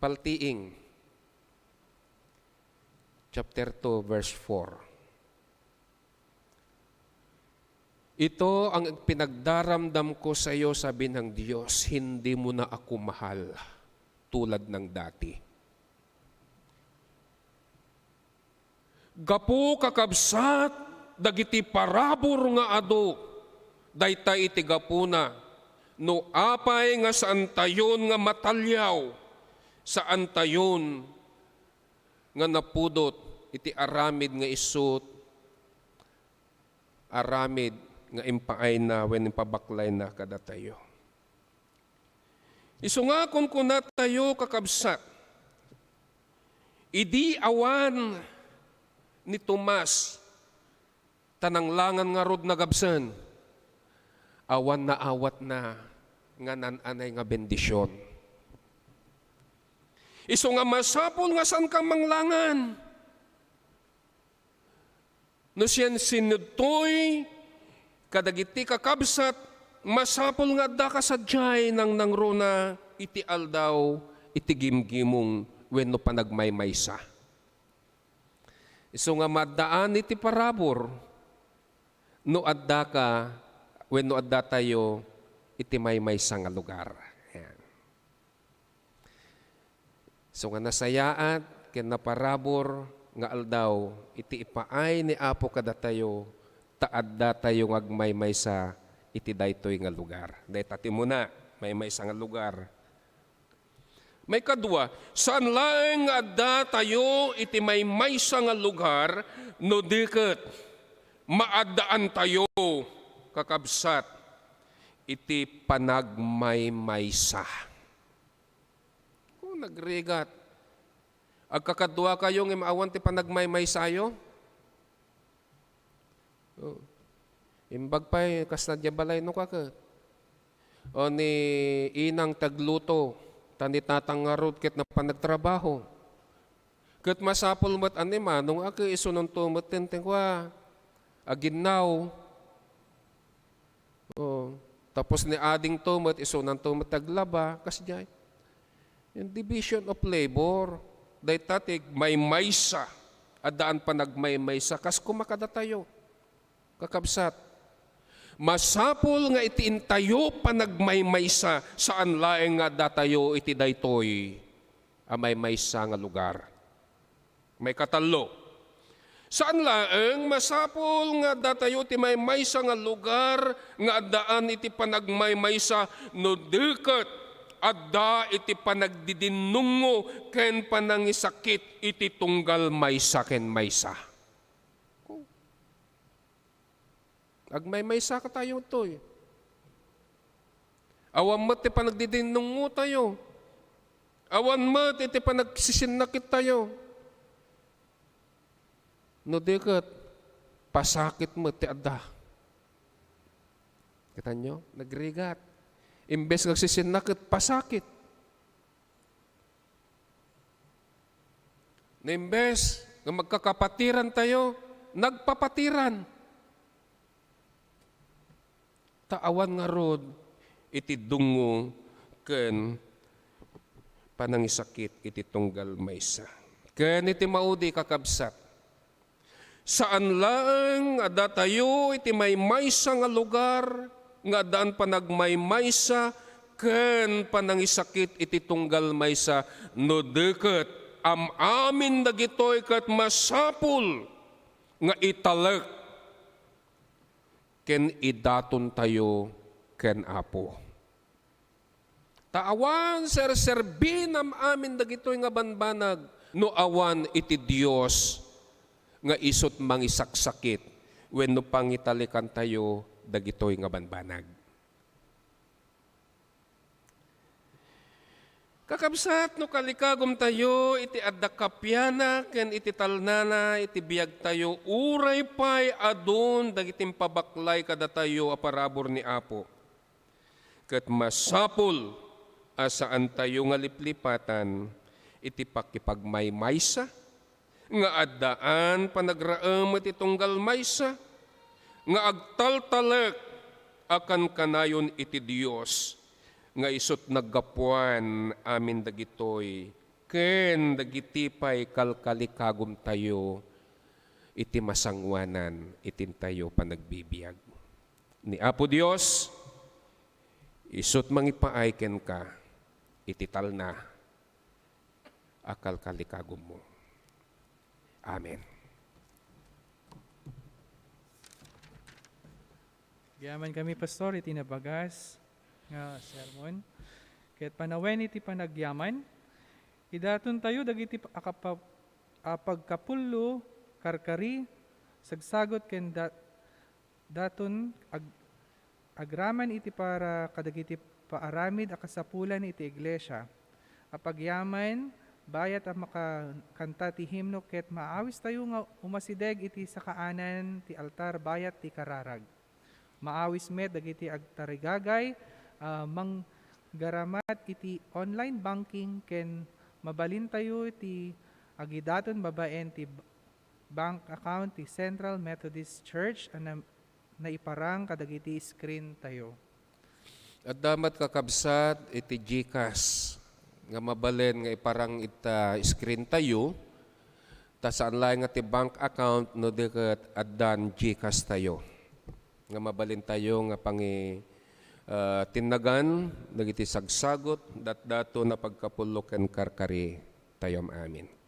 Paltiing, chapter two, verse four. "Ito ang ipinagdaramdam ko sa iyo," sabi ng Diyos, "hindi mo na ako mahal tulad ng dati." Gapu, kakabsat, dagiti parabur nga adu, dayta iti gapuna, no apay nga saantayon nga mataliaw, saantayon nga napudot iti aramid nga isu, aramid nga impaayna wenno impabaklayna kadatayo. Isu nga kunkunatayo, kakabsat, idi awan ni Tomas, ta nanglangan ngarud nagabsen, awan naawatna nga naan-anay nga bendision. Isu nga masapul nga saan ka manglangan. No sian sinudtoy kadagiti kakabsat, masapul nga addaka sadiay nangnangruna iti aldaw iti gimgimong wenno panagmaymaysa. Isu nga maaddaan iti parabur no addaka wenno addatayo iti maymaysa nga lugar. Ayan. So nga nasayaat ken naparabur nga aldaw iti ipaay ni Apo kadatayo, ta addatayo nga agmaymaysa iti daytoy nga lugar. Dayta ti muna, maymaysa nga lugar. Maikadua, saan laeng nga addatayo iti maymaysa nga lugar no di ket maaddaantayo, kakabsat, iti panagmaymaysa. Kung nagrigat, agkakaduakayo ngem awan ti panagmaymaysayo? Oh. Imbag pay, kasla diay balay no kaket. O ni inang ti agluto, ta ni tatang ngarud ket napan nagtrabaho. Ket masapul met a ni manong a ket isunonto met ti, ti kua, aginnaw. O, tapos ni adingto met, isunanto met ti aglaba, kasdiay. Yung division of labor, dayta ti maymaysa, addaan panagmaymaysa, kas kuma kadatayo. Kakabsat, masapul nga iti intayo panagmaymaysa, saan laeng nga addatayo iti daytoy a maymaysa nga lugar. Maikatallo, saan laeng masapul nga addatayo ti maymaysa nga lugar nga addaan iti panagmaymaysa no di ket adda iti panagdidinnungo ken panangisakit iti tunggal maysa ken maysa. Agmaymaysa katayo toy. Awan met ti panagdidinnungotayo. Awan met iti panagsisinnakit tayo. No di ket, pasakit met ti adda. Kitanyo? Nagrigat. Imbes nga agsisinnakit, pasakit. No imbes nga magkakapatiran tayo, nagpapatiran. Ta awan ngarud iti dungngo ken panangisakit iti tunggal maysa. Ken iti maudi, kakabsat, saan laeng a datayo iti maymaysa nga lugar nga addaan panagmaymaysa ken panangisakit iti tunggal maysa, no di ket am-amin dagitoy ket masapul nga italek ken idatontayo ken Apo. Ta awan serserbinam amin dagitoy nga banbanag no awan iti Dios nga isut' mangisaksakit wenno pangitalekantayo dagitoy nga banbanag. Kakabsat, no kalikagumtayo iti adda kapiana ken iti talnana iti biagtayo, uray pay adun dagiti impabaklay kadatayo a parabur ni Apo, ket masapul a saantayo nga liplipatan iti pakipagmaymaysa nga addaan panagraem iti tunggal maysa nga agtaltalek a kankanayon iti Dios nga isut' naggapuan amin dagitoy ken dagiti pay kalkalikagumtayo iti masangoanan iti intayo panagbibiag. Ni Apo Dios, isut' mangipaay kenka iti talna a kalkalikagummo. Amen. Agyaman kami, Pastor, iti nabagas nga sermon. Ket panawen iti panagyaman, idatontayo dagiti akapa-, a pagkapullo, karkari, sagsagot ken da-, daton ag-, agraman iti para kadagiti paaramid a kasapulan iti iglesia. Apagyaman, bayat a makakanta ti himno ket maawistayo nga umasideg iti sakaanan ti altar bayat ti kararag. Maawis met dagiti agtarigagay a manggaramat iti online banking ken mabalintayo ti agidaton babaen ti bank account ti Central Methodist Church a na-, naiparang kadagiti screen tayo. Adda met, kakabsat, iti GCash nga mabalin nga iparang ita screen tayo, ta saan laeng nga ti bank account no di ket addan GCash tayo nga mabalin tayo nga pangi-, ah, tinnagan dagiti sagsagot, datdaton a pagkapullo ken karkari tayo amin.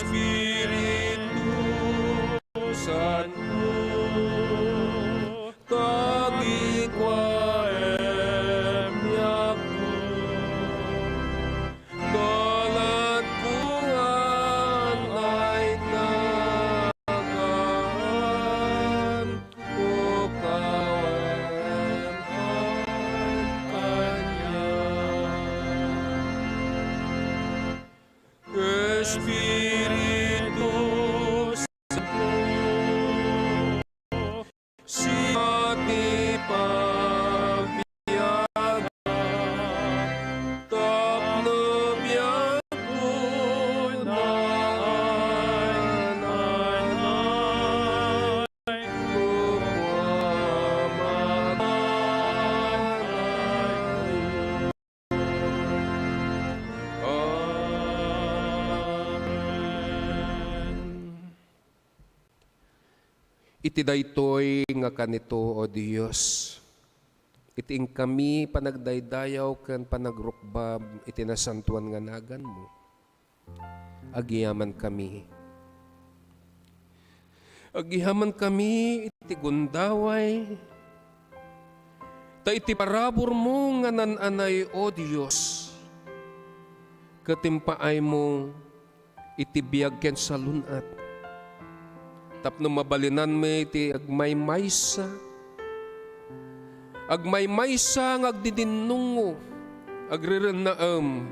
Espiritu Santo, tagikuaem yakko, dalan ko nga naitagaan, ukawem kaniak. Espiritu Santo, siak ti pagbiag tapno biag ko naay, naay, naay, kukuam a kanayon. Amen. Iti daytoy nga kanito, O Dios, iti inkami panagdaydayaw ken panagrukbab iti nasantoan nga naganmo, agyamankami. Agyamankami iti gundaway, ta iti paraburmo nga nan-anay, O Dios, ket impaaymo iti biag ken salun-at, tapno mabalinanmi iti agmaymaysa, agmaymaysa nga agdidinnungo, agrirennaem,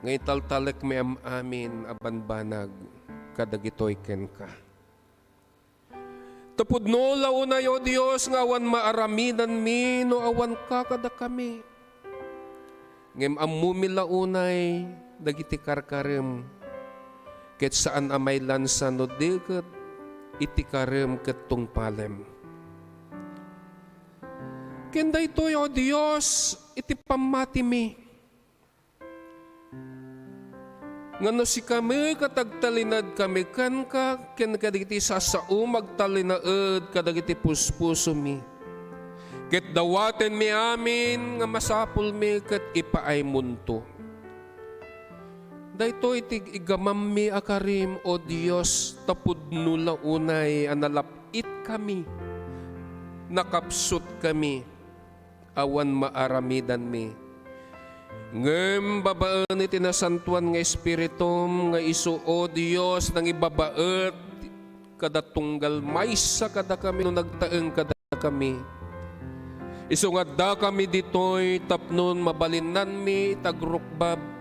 nga italtalekmi am-amin a banbanag kadagitoy kenka. Ta pudno la unay, O Dios, nga awan maaramidanmi no awanka kadakami. Ngem ammomi la unay dagiti karkarem, ket saan a mailansa no di ket iti karem ket tungpalem. Ken daytoy, O Dios, iti pammatimi, nga no sikami ket agtalinaedkami kenka, ken kadagiti sasaom agtalinaed kadagiti puspusomi, ket dawatenmi amin nga masapulmi ket ipaaymonto. Daytoy ti igamammi a karim, O Dios, ta pudno la unay a nalap-itkami, nakapsutkami, awan maaramidanmi. Ngem babaen iti Nasantoan nga Espiritum nga isu, O Dios, nangibabaet kada tunggal maysa kadakami no nagtaeng kadakami. Isu nga addakami ditoy tapnon mabalinnanmi iti agrukbab.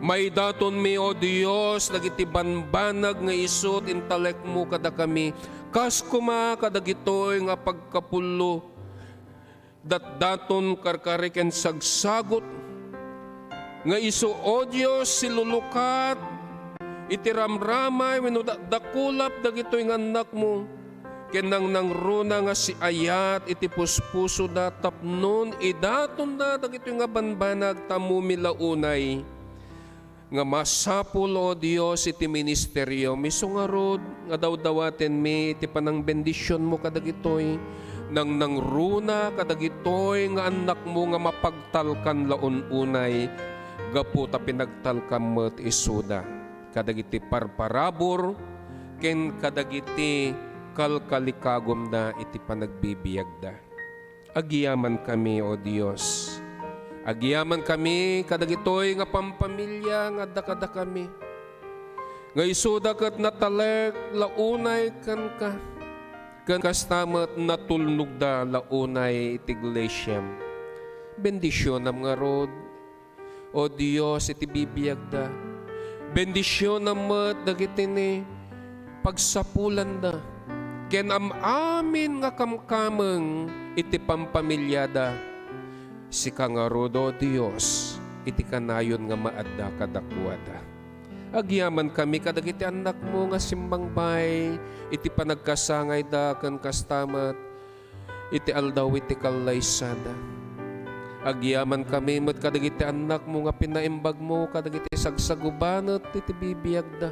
Maidatonmi, O Dios, dagiti banbanag nga isu ti intalekmo kadakami, kas koma kadagitoy nga pagkapullo, datdaton, karkari ken sagsagut, nga isu, O Dios, silulukat iti ramramay wenno dakdakulap dagitoy nga annakmo, ken nangnangruna nga siayat iti puspusoda tapnon idatonda dagitoy nga banbanag, ta ammomi la unay nga masapul, O Dios, iti ministerio. Isu ngarud nga dawdawatenmi iti panangbendisionmo kadagitoy nangnangruna kadagitoy nga annakmo nga mapagtalkan la un-unay gapu ta pinagtalkam met isuda kadagiti parparabur ken kadagiti kalkalikagumda iti panagbibiagda. Agyamankami, O Dios. Agyamankami kadagitoy nga pampamilya nga adda kadakami, nga isuda ket natalek la unay kenka, ken kasta met natulnogda la unay iti iglesiam. Bendisionam ngarud, O Dios, iti bibiagda. Bendisionam met dagiti ni pagsapulanda ken am-amin nga kamkameng iti pampamiliada. Sika ngarud, O Dios, iti kanayon nga maadda kadakuada. Agyamankami kadagiti annakmo nga simmangbay iti panagkasangayda ken kasta met iti aldaw iti kallaysada. Agyamankami met kadagiti annakmo nga pinaimbagmo kadagiti sagsagubanet iti bibiagda.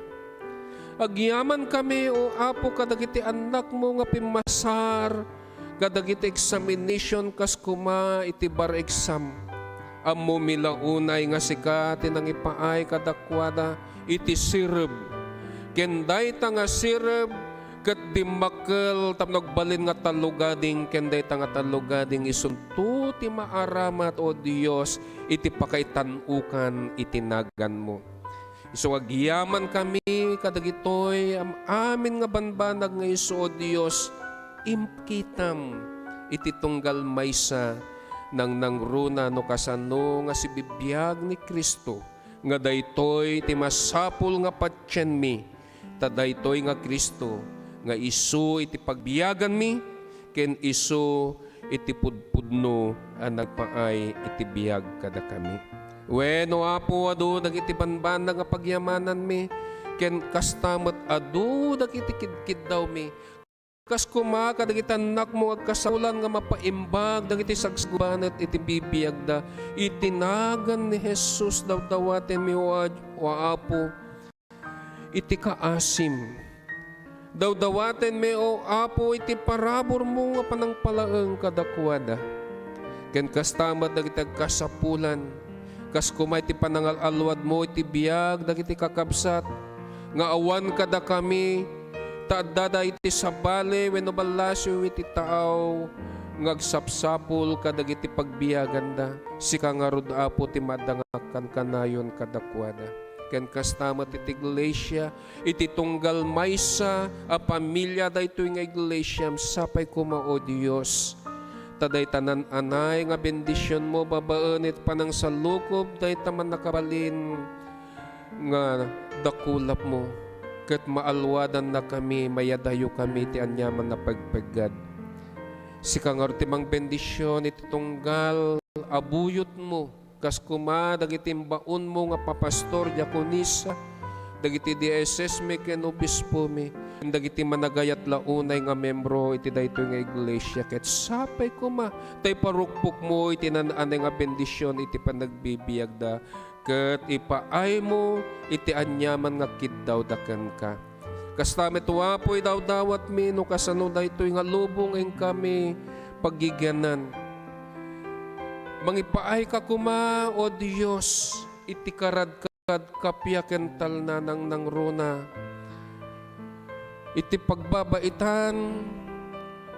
Agyamankami, O Apo, kadagiti annakmo nga pimmasar kadagiti examination kas koma iti bar exam. Ammomi la unay nga sika ti nangipaay kadakuada iti sireb. Ken dayta nga sireb ket dimmakkel tapno agbalin nga tallogading, ken dayta nga tallogading isunto ti maaramat, O Dios, iti pakaitan-okan iti naganmo. Isu nga agyamankami kadagitoy am-amin nga banbanag nga isu, O Dios, imkitam iti tunggal maysa nangnangruna no kasano nga sibibiag ni Cristo, nga daytoy ti masapul nga patienmi, ta daytoy nga Cristo nga isu iti pagbiaganmi, ken isu iti pudpudno a nagpaay iti biag kadakami. Wen, O Apo, adu dagiti banbanag nga pagyamananmi, ken kasta met adu dagiti kidkiddawmi. Kas koma kadagiti annakmo nga agkasapulan nga mapaimbag dagiti sagsagubanet iti bibiagda, iti nagan ni Jesus, dawdawatenmi, O Ad-, O Apo, iti kaasim. Dawdawatenmi, O Apo, iti paraburmo nga panangpalaeng kadakuada. Ken kasta met dagiti agkasapulan, kas koma iti panangal-alwadmo iti biag dagiti kakabsat, nga awan kadakami, ta addada iti sabali wenno ballasiw iti taaw nga agsapsapul kadagiti pagbiaganda. Sika ngarud, Apo, ti maadda nga kankanayon kadakuada. Ken kasta met iti iglesia, iti tunggal maysa a pamilia daytoy nga iglesiam, sapay koma, O Dios, ta dayta nan-anay nga bendisionmo babaen iti panangsalukob dayta mannakabalin nga dakulapmo, ket maalwadannakami, mayadayokami ti aniaman a pagpeggad. Sika ngarud ti mangbendision iti tunggal a buyotmo, kas koma dagiti imbaonmo nga papastor, diakonisa, dagiti D S S mi ken obispomi, ken dagiti managayat la unay nga membro iti daytoy nga iglesia, ket sapay koma ta iparukpokmo iti naan-anay nga bendision iti panagbibiagda, ket ipaaymo iti aniaman nga kiddawda kenka. Kasta met, O Apo, idawdawatmi no kasano daytoy nga lubong inkami paggigianan. Mangipaayka koma, O Dios, iti karadkad kappia ken talna nangnangruna iti pagbabaitan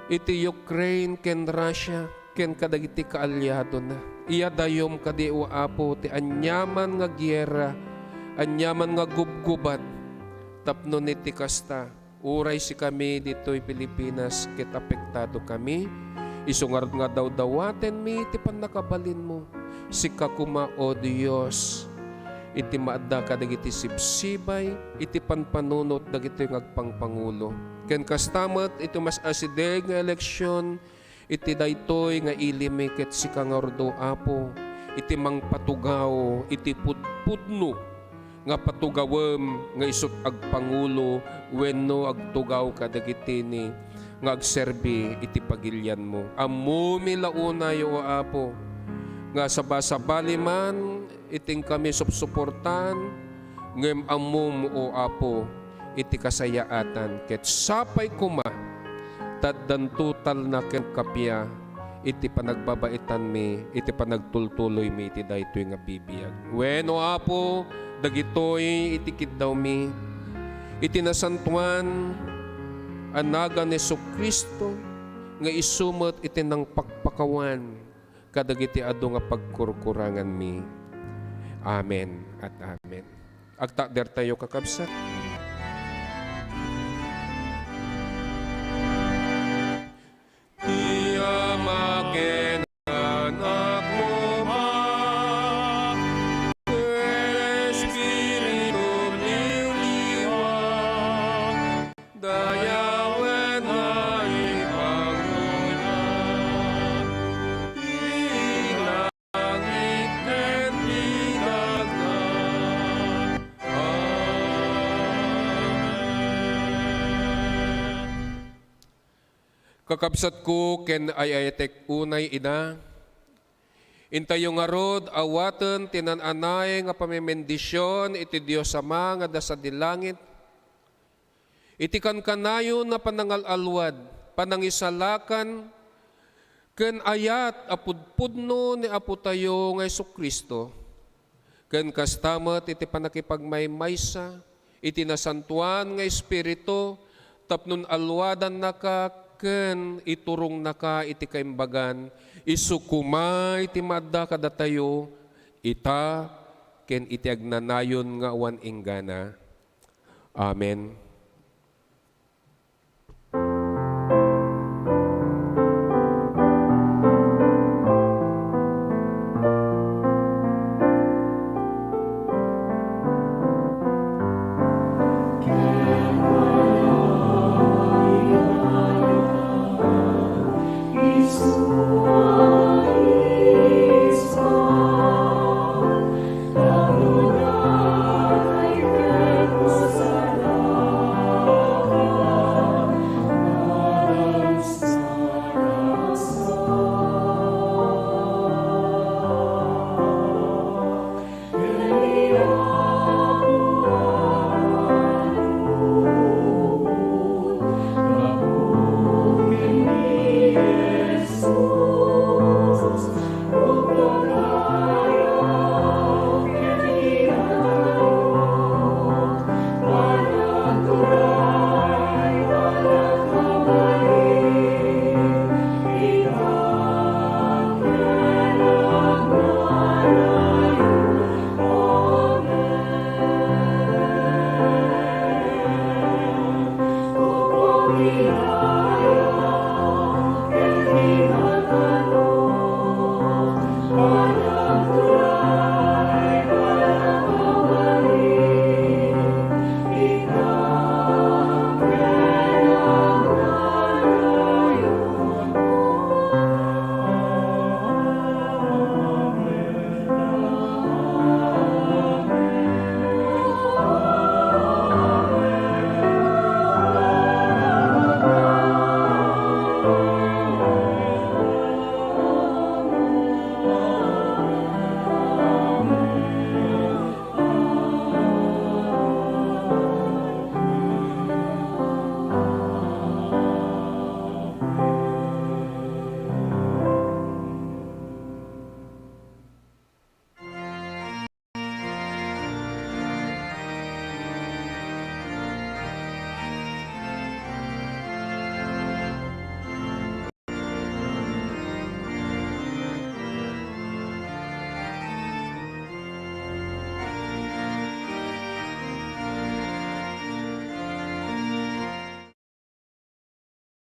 iti Ukraine ken Russia ken kadagiti kaaliadona. Iyadayom kadi, O Apo, ti aniaman nga giyera, aniaman nga gubgubat, tapno iti kasta, uray sikami ditoy Pilipinas ket apektadokami, isu ngarud nga dawdawatenmi ti pannakabalinmo. Sika koma, O Dios, iti maadda kadagiti sibsibay iti panpanunot dagitoy nga agpangpangulo. Ken kasta met iti mas-asideg nga eleksion, iti daytoy nga ilimi ket sika ngarud, O Apo, iti mangpatugaw iti pudpudno nga patugawem nga isut' agpangulo wenno agtugaw kadagiti ni nga agserbi iti pagilianmo. Ammomi la unay, O Apo, nga sabasabali man iti inkami supsuportan, ngem ammom, O Apo, iti kasayaatan, ket sapay koma ta addanto talna ken kappia iti panagbabaitanmi, iti panagtultuloymi iti daytoy nga bibiag. Wen, O Apo, dagitoy iti kiddawmi, iti nasantoan a nagan ni Jesu-Cristo, nga isu met iti nangpakpakawan kadagiti adu nga pagkurkuranganmi. Amen at amen. Agtakdertayo, kakabsat. Ti Ama ken Anak mo man, ken Espiritu liwliwa, dayawen nga ipanguna, iti langit ken iti daga. Amen. Kakabsatko ken ay-ayatek unay ida, intayo ngarud awaten ti naan-anay nga pamemendisyon iti Dios Ama nga adda sadi langit, iti kankanayon a panangal-alwad, panangisalakan, ken ayat a pudpudno ni Apotayo nga Jesu-Cristo, ken kasta met iti pannakipagmaymaysa iti Nasantoan nga Espiritu, tapno aluadannaka ken iturongnaka iti kaimbagan, isu koma iti maadda kadatayo, ita ken iti agnanayon nga awan inggana. Amen.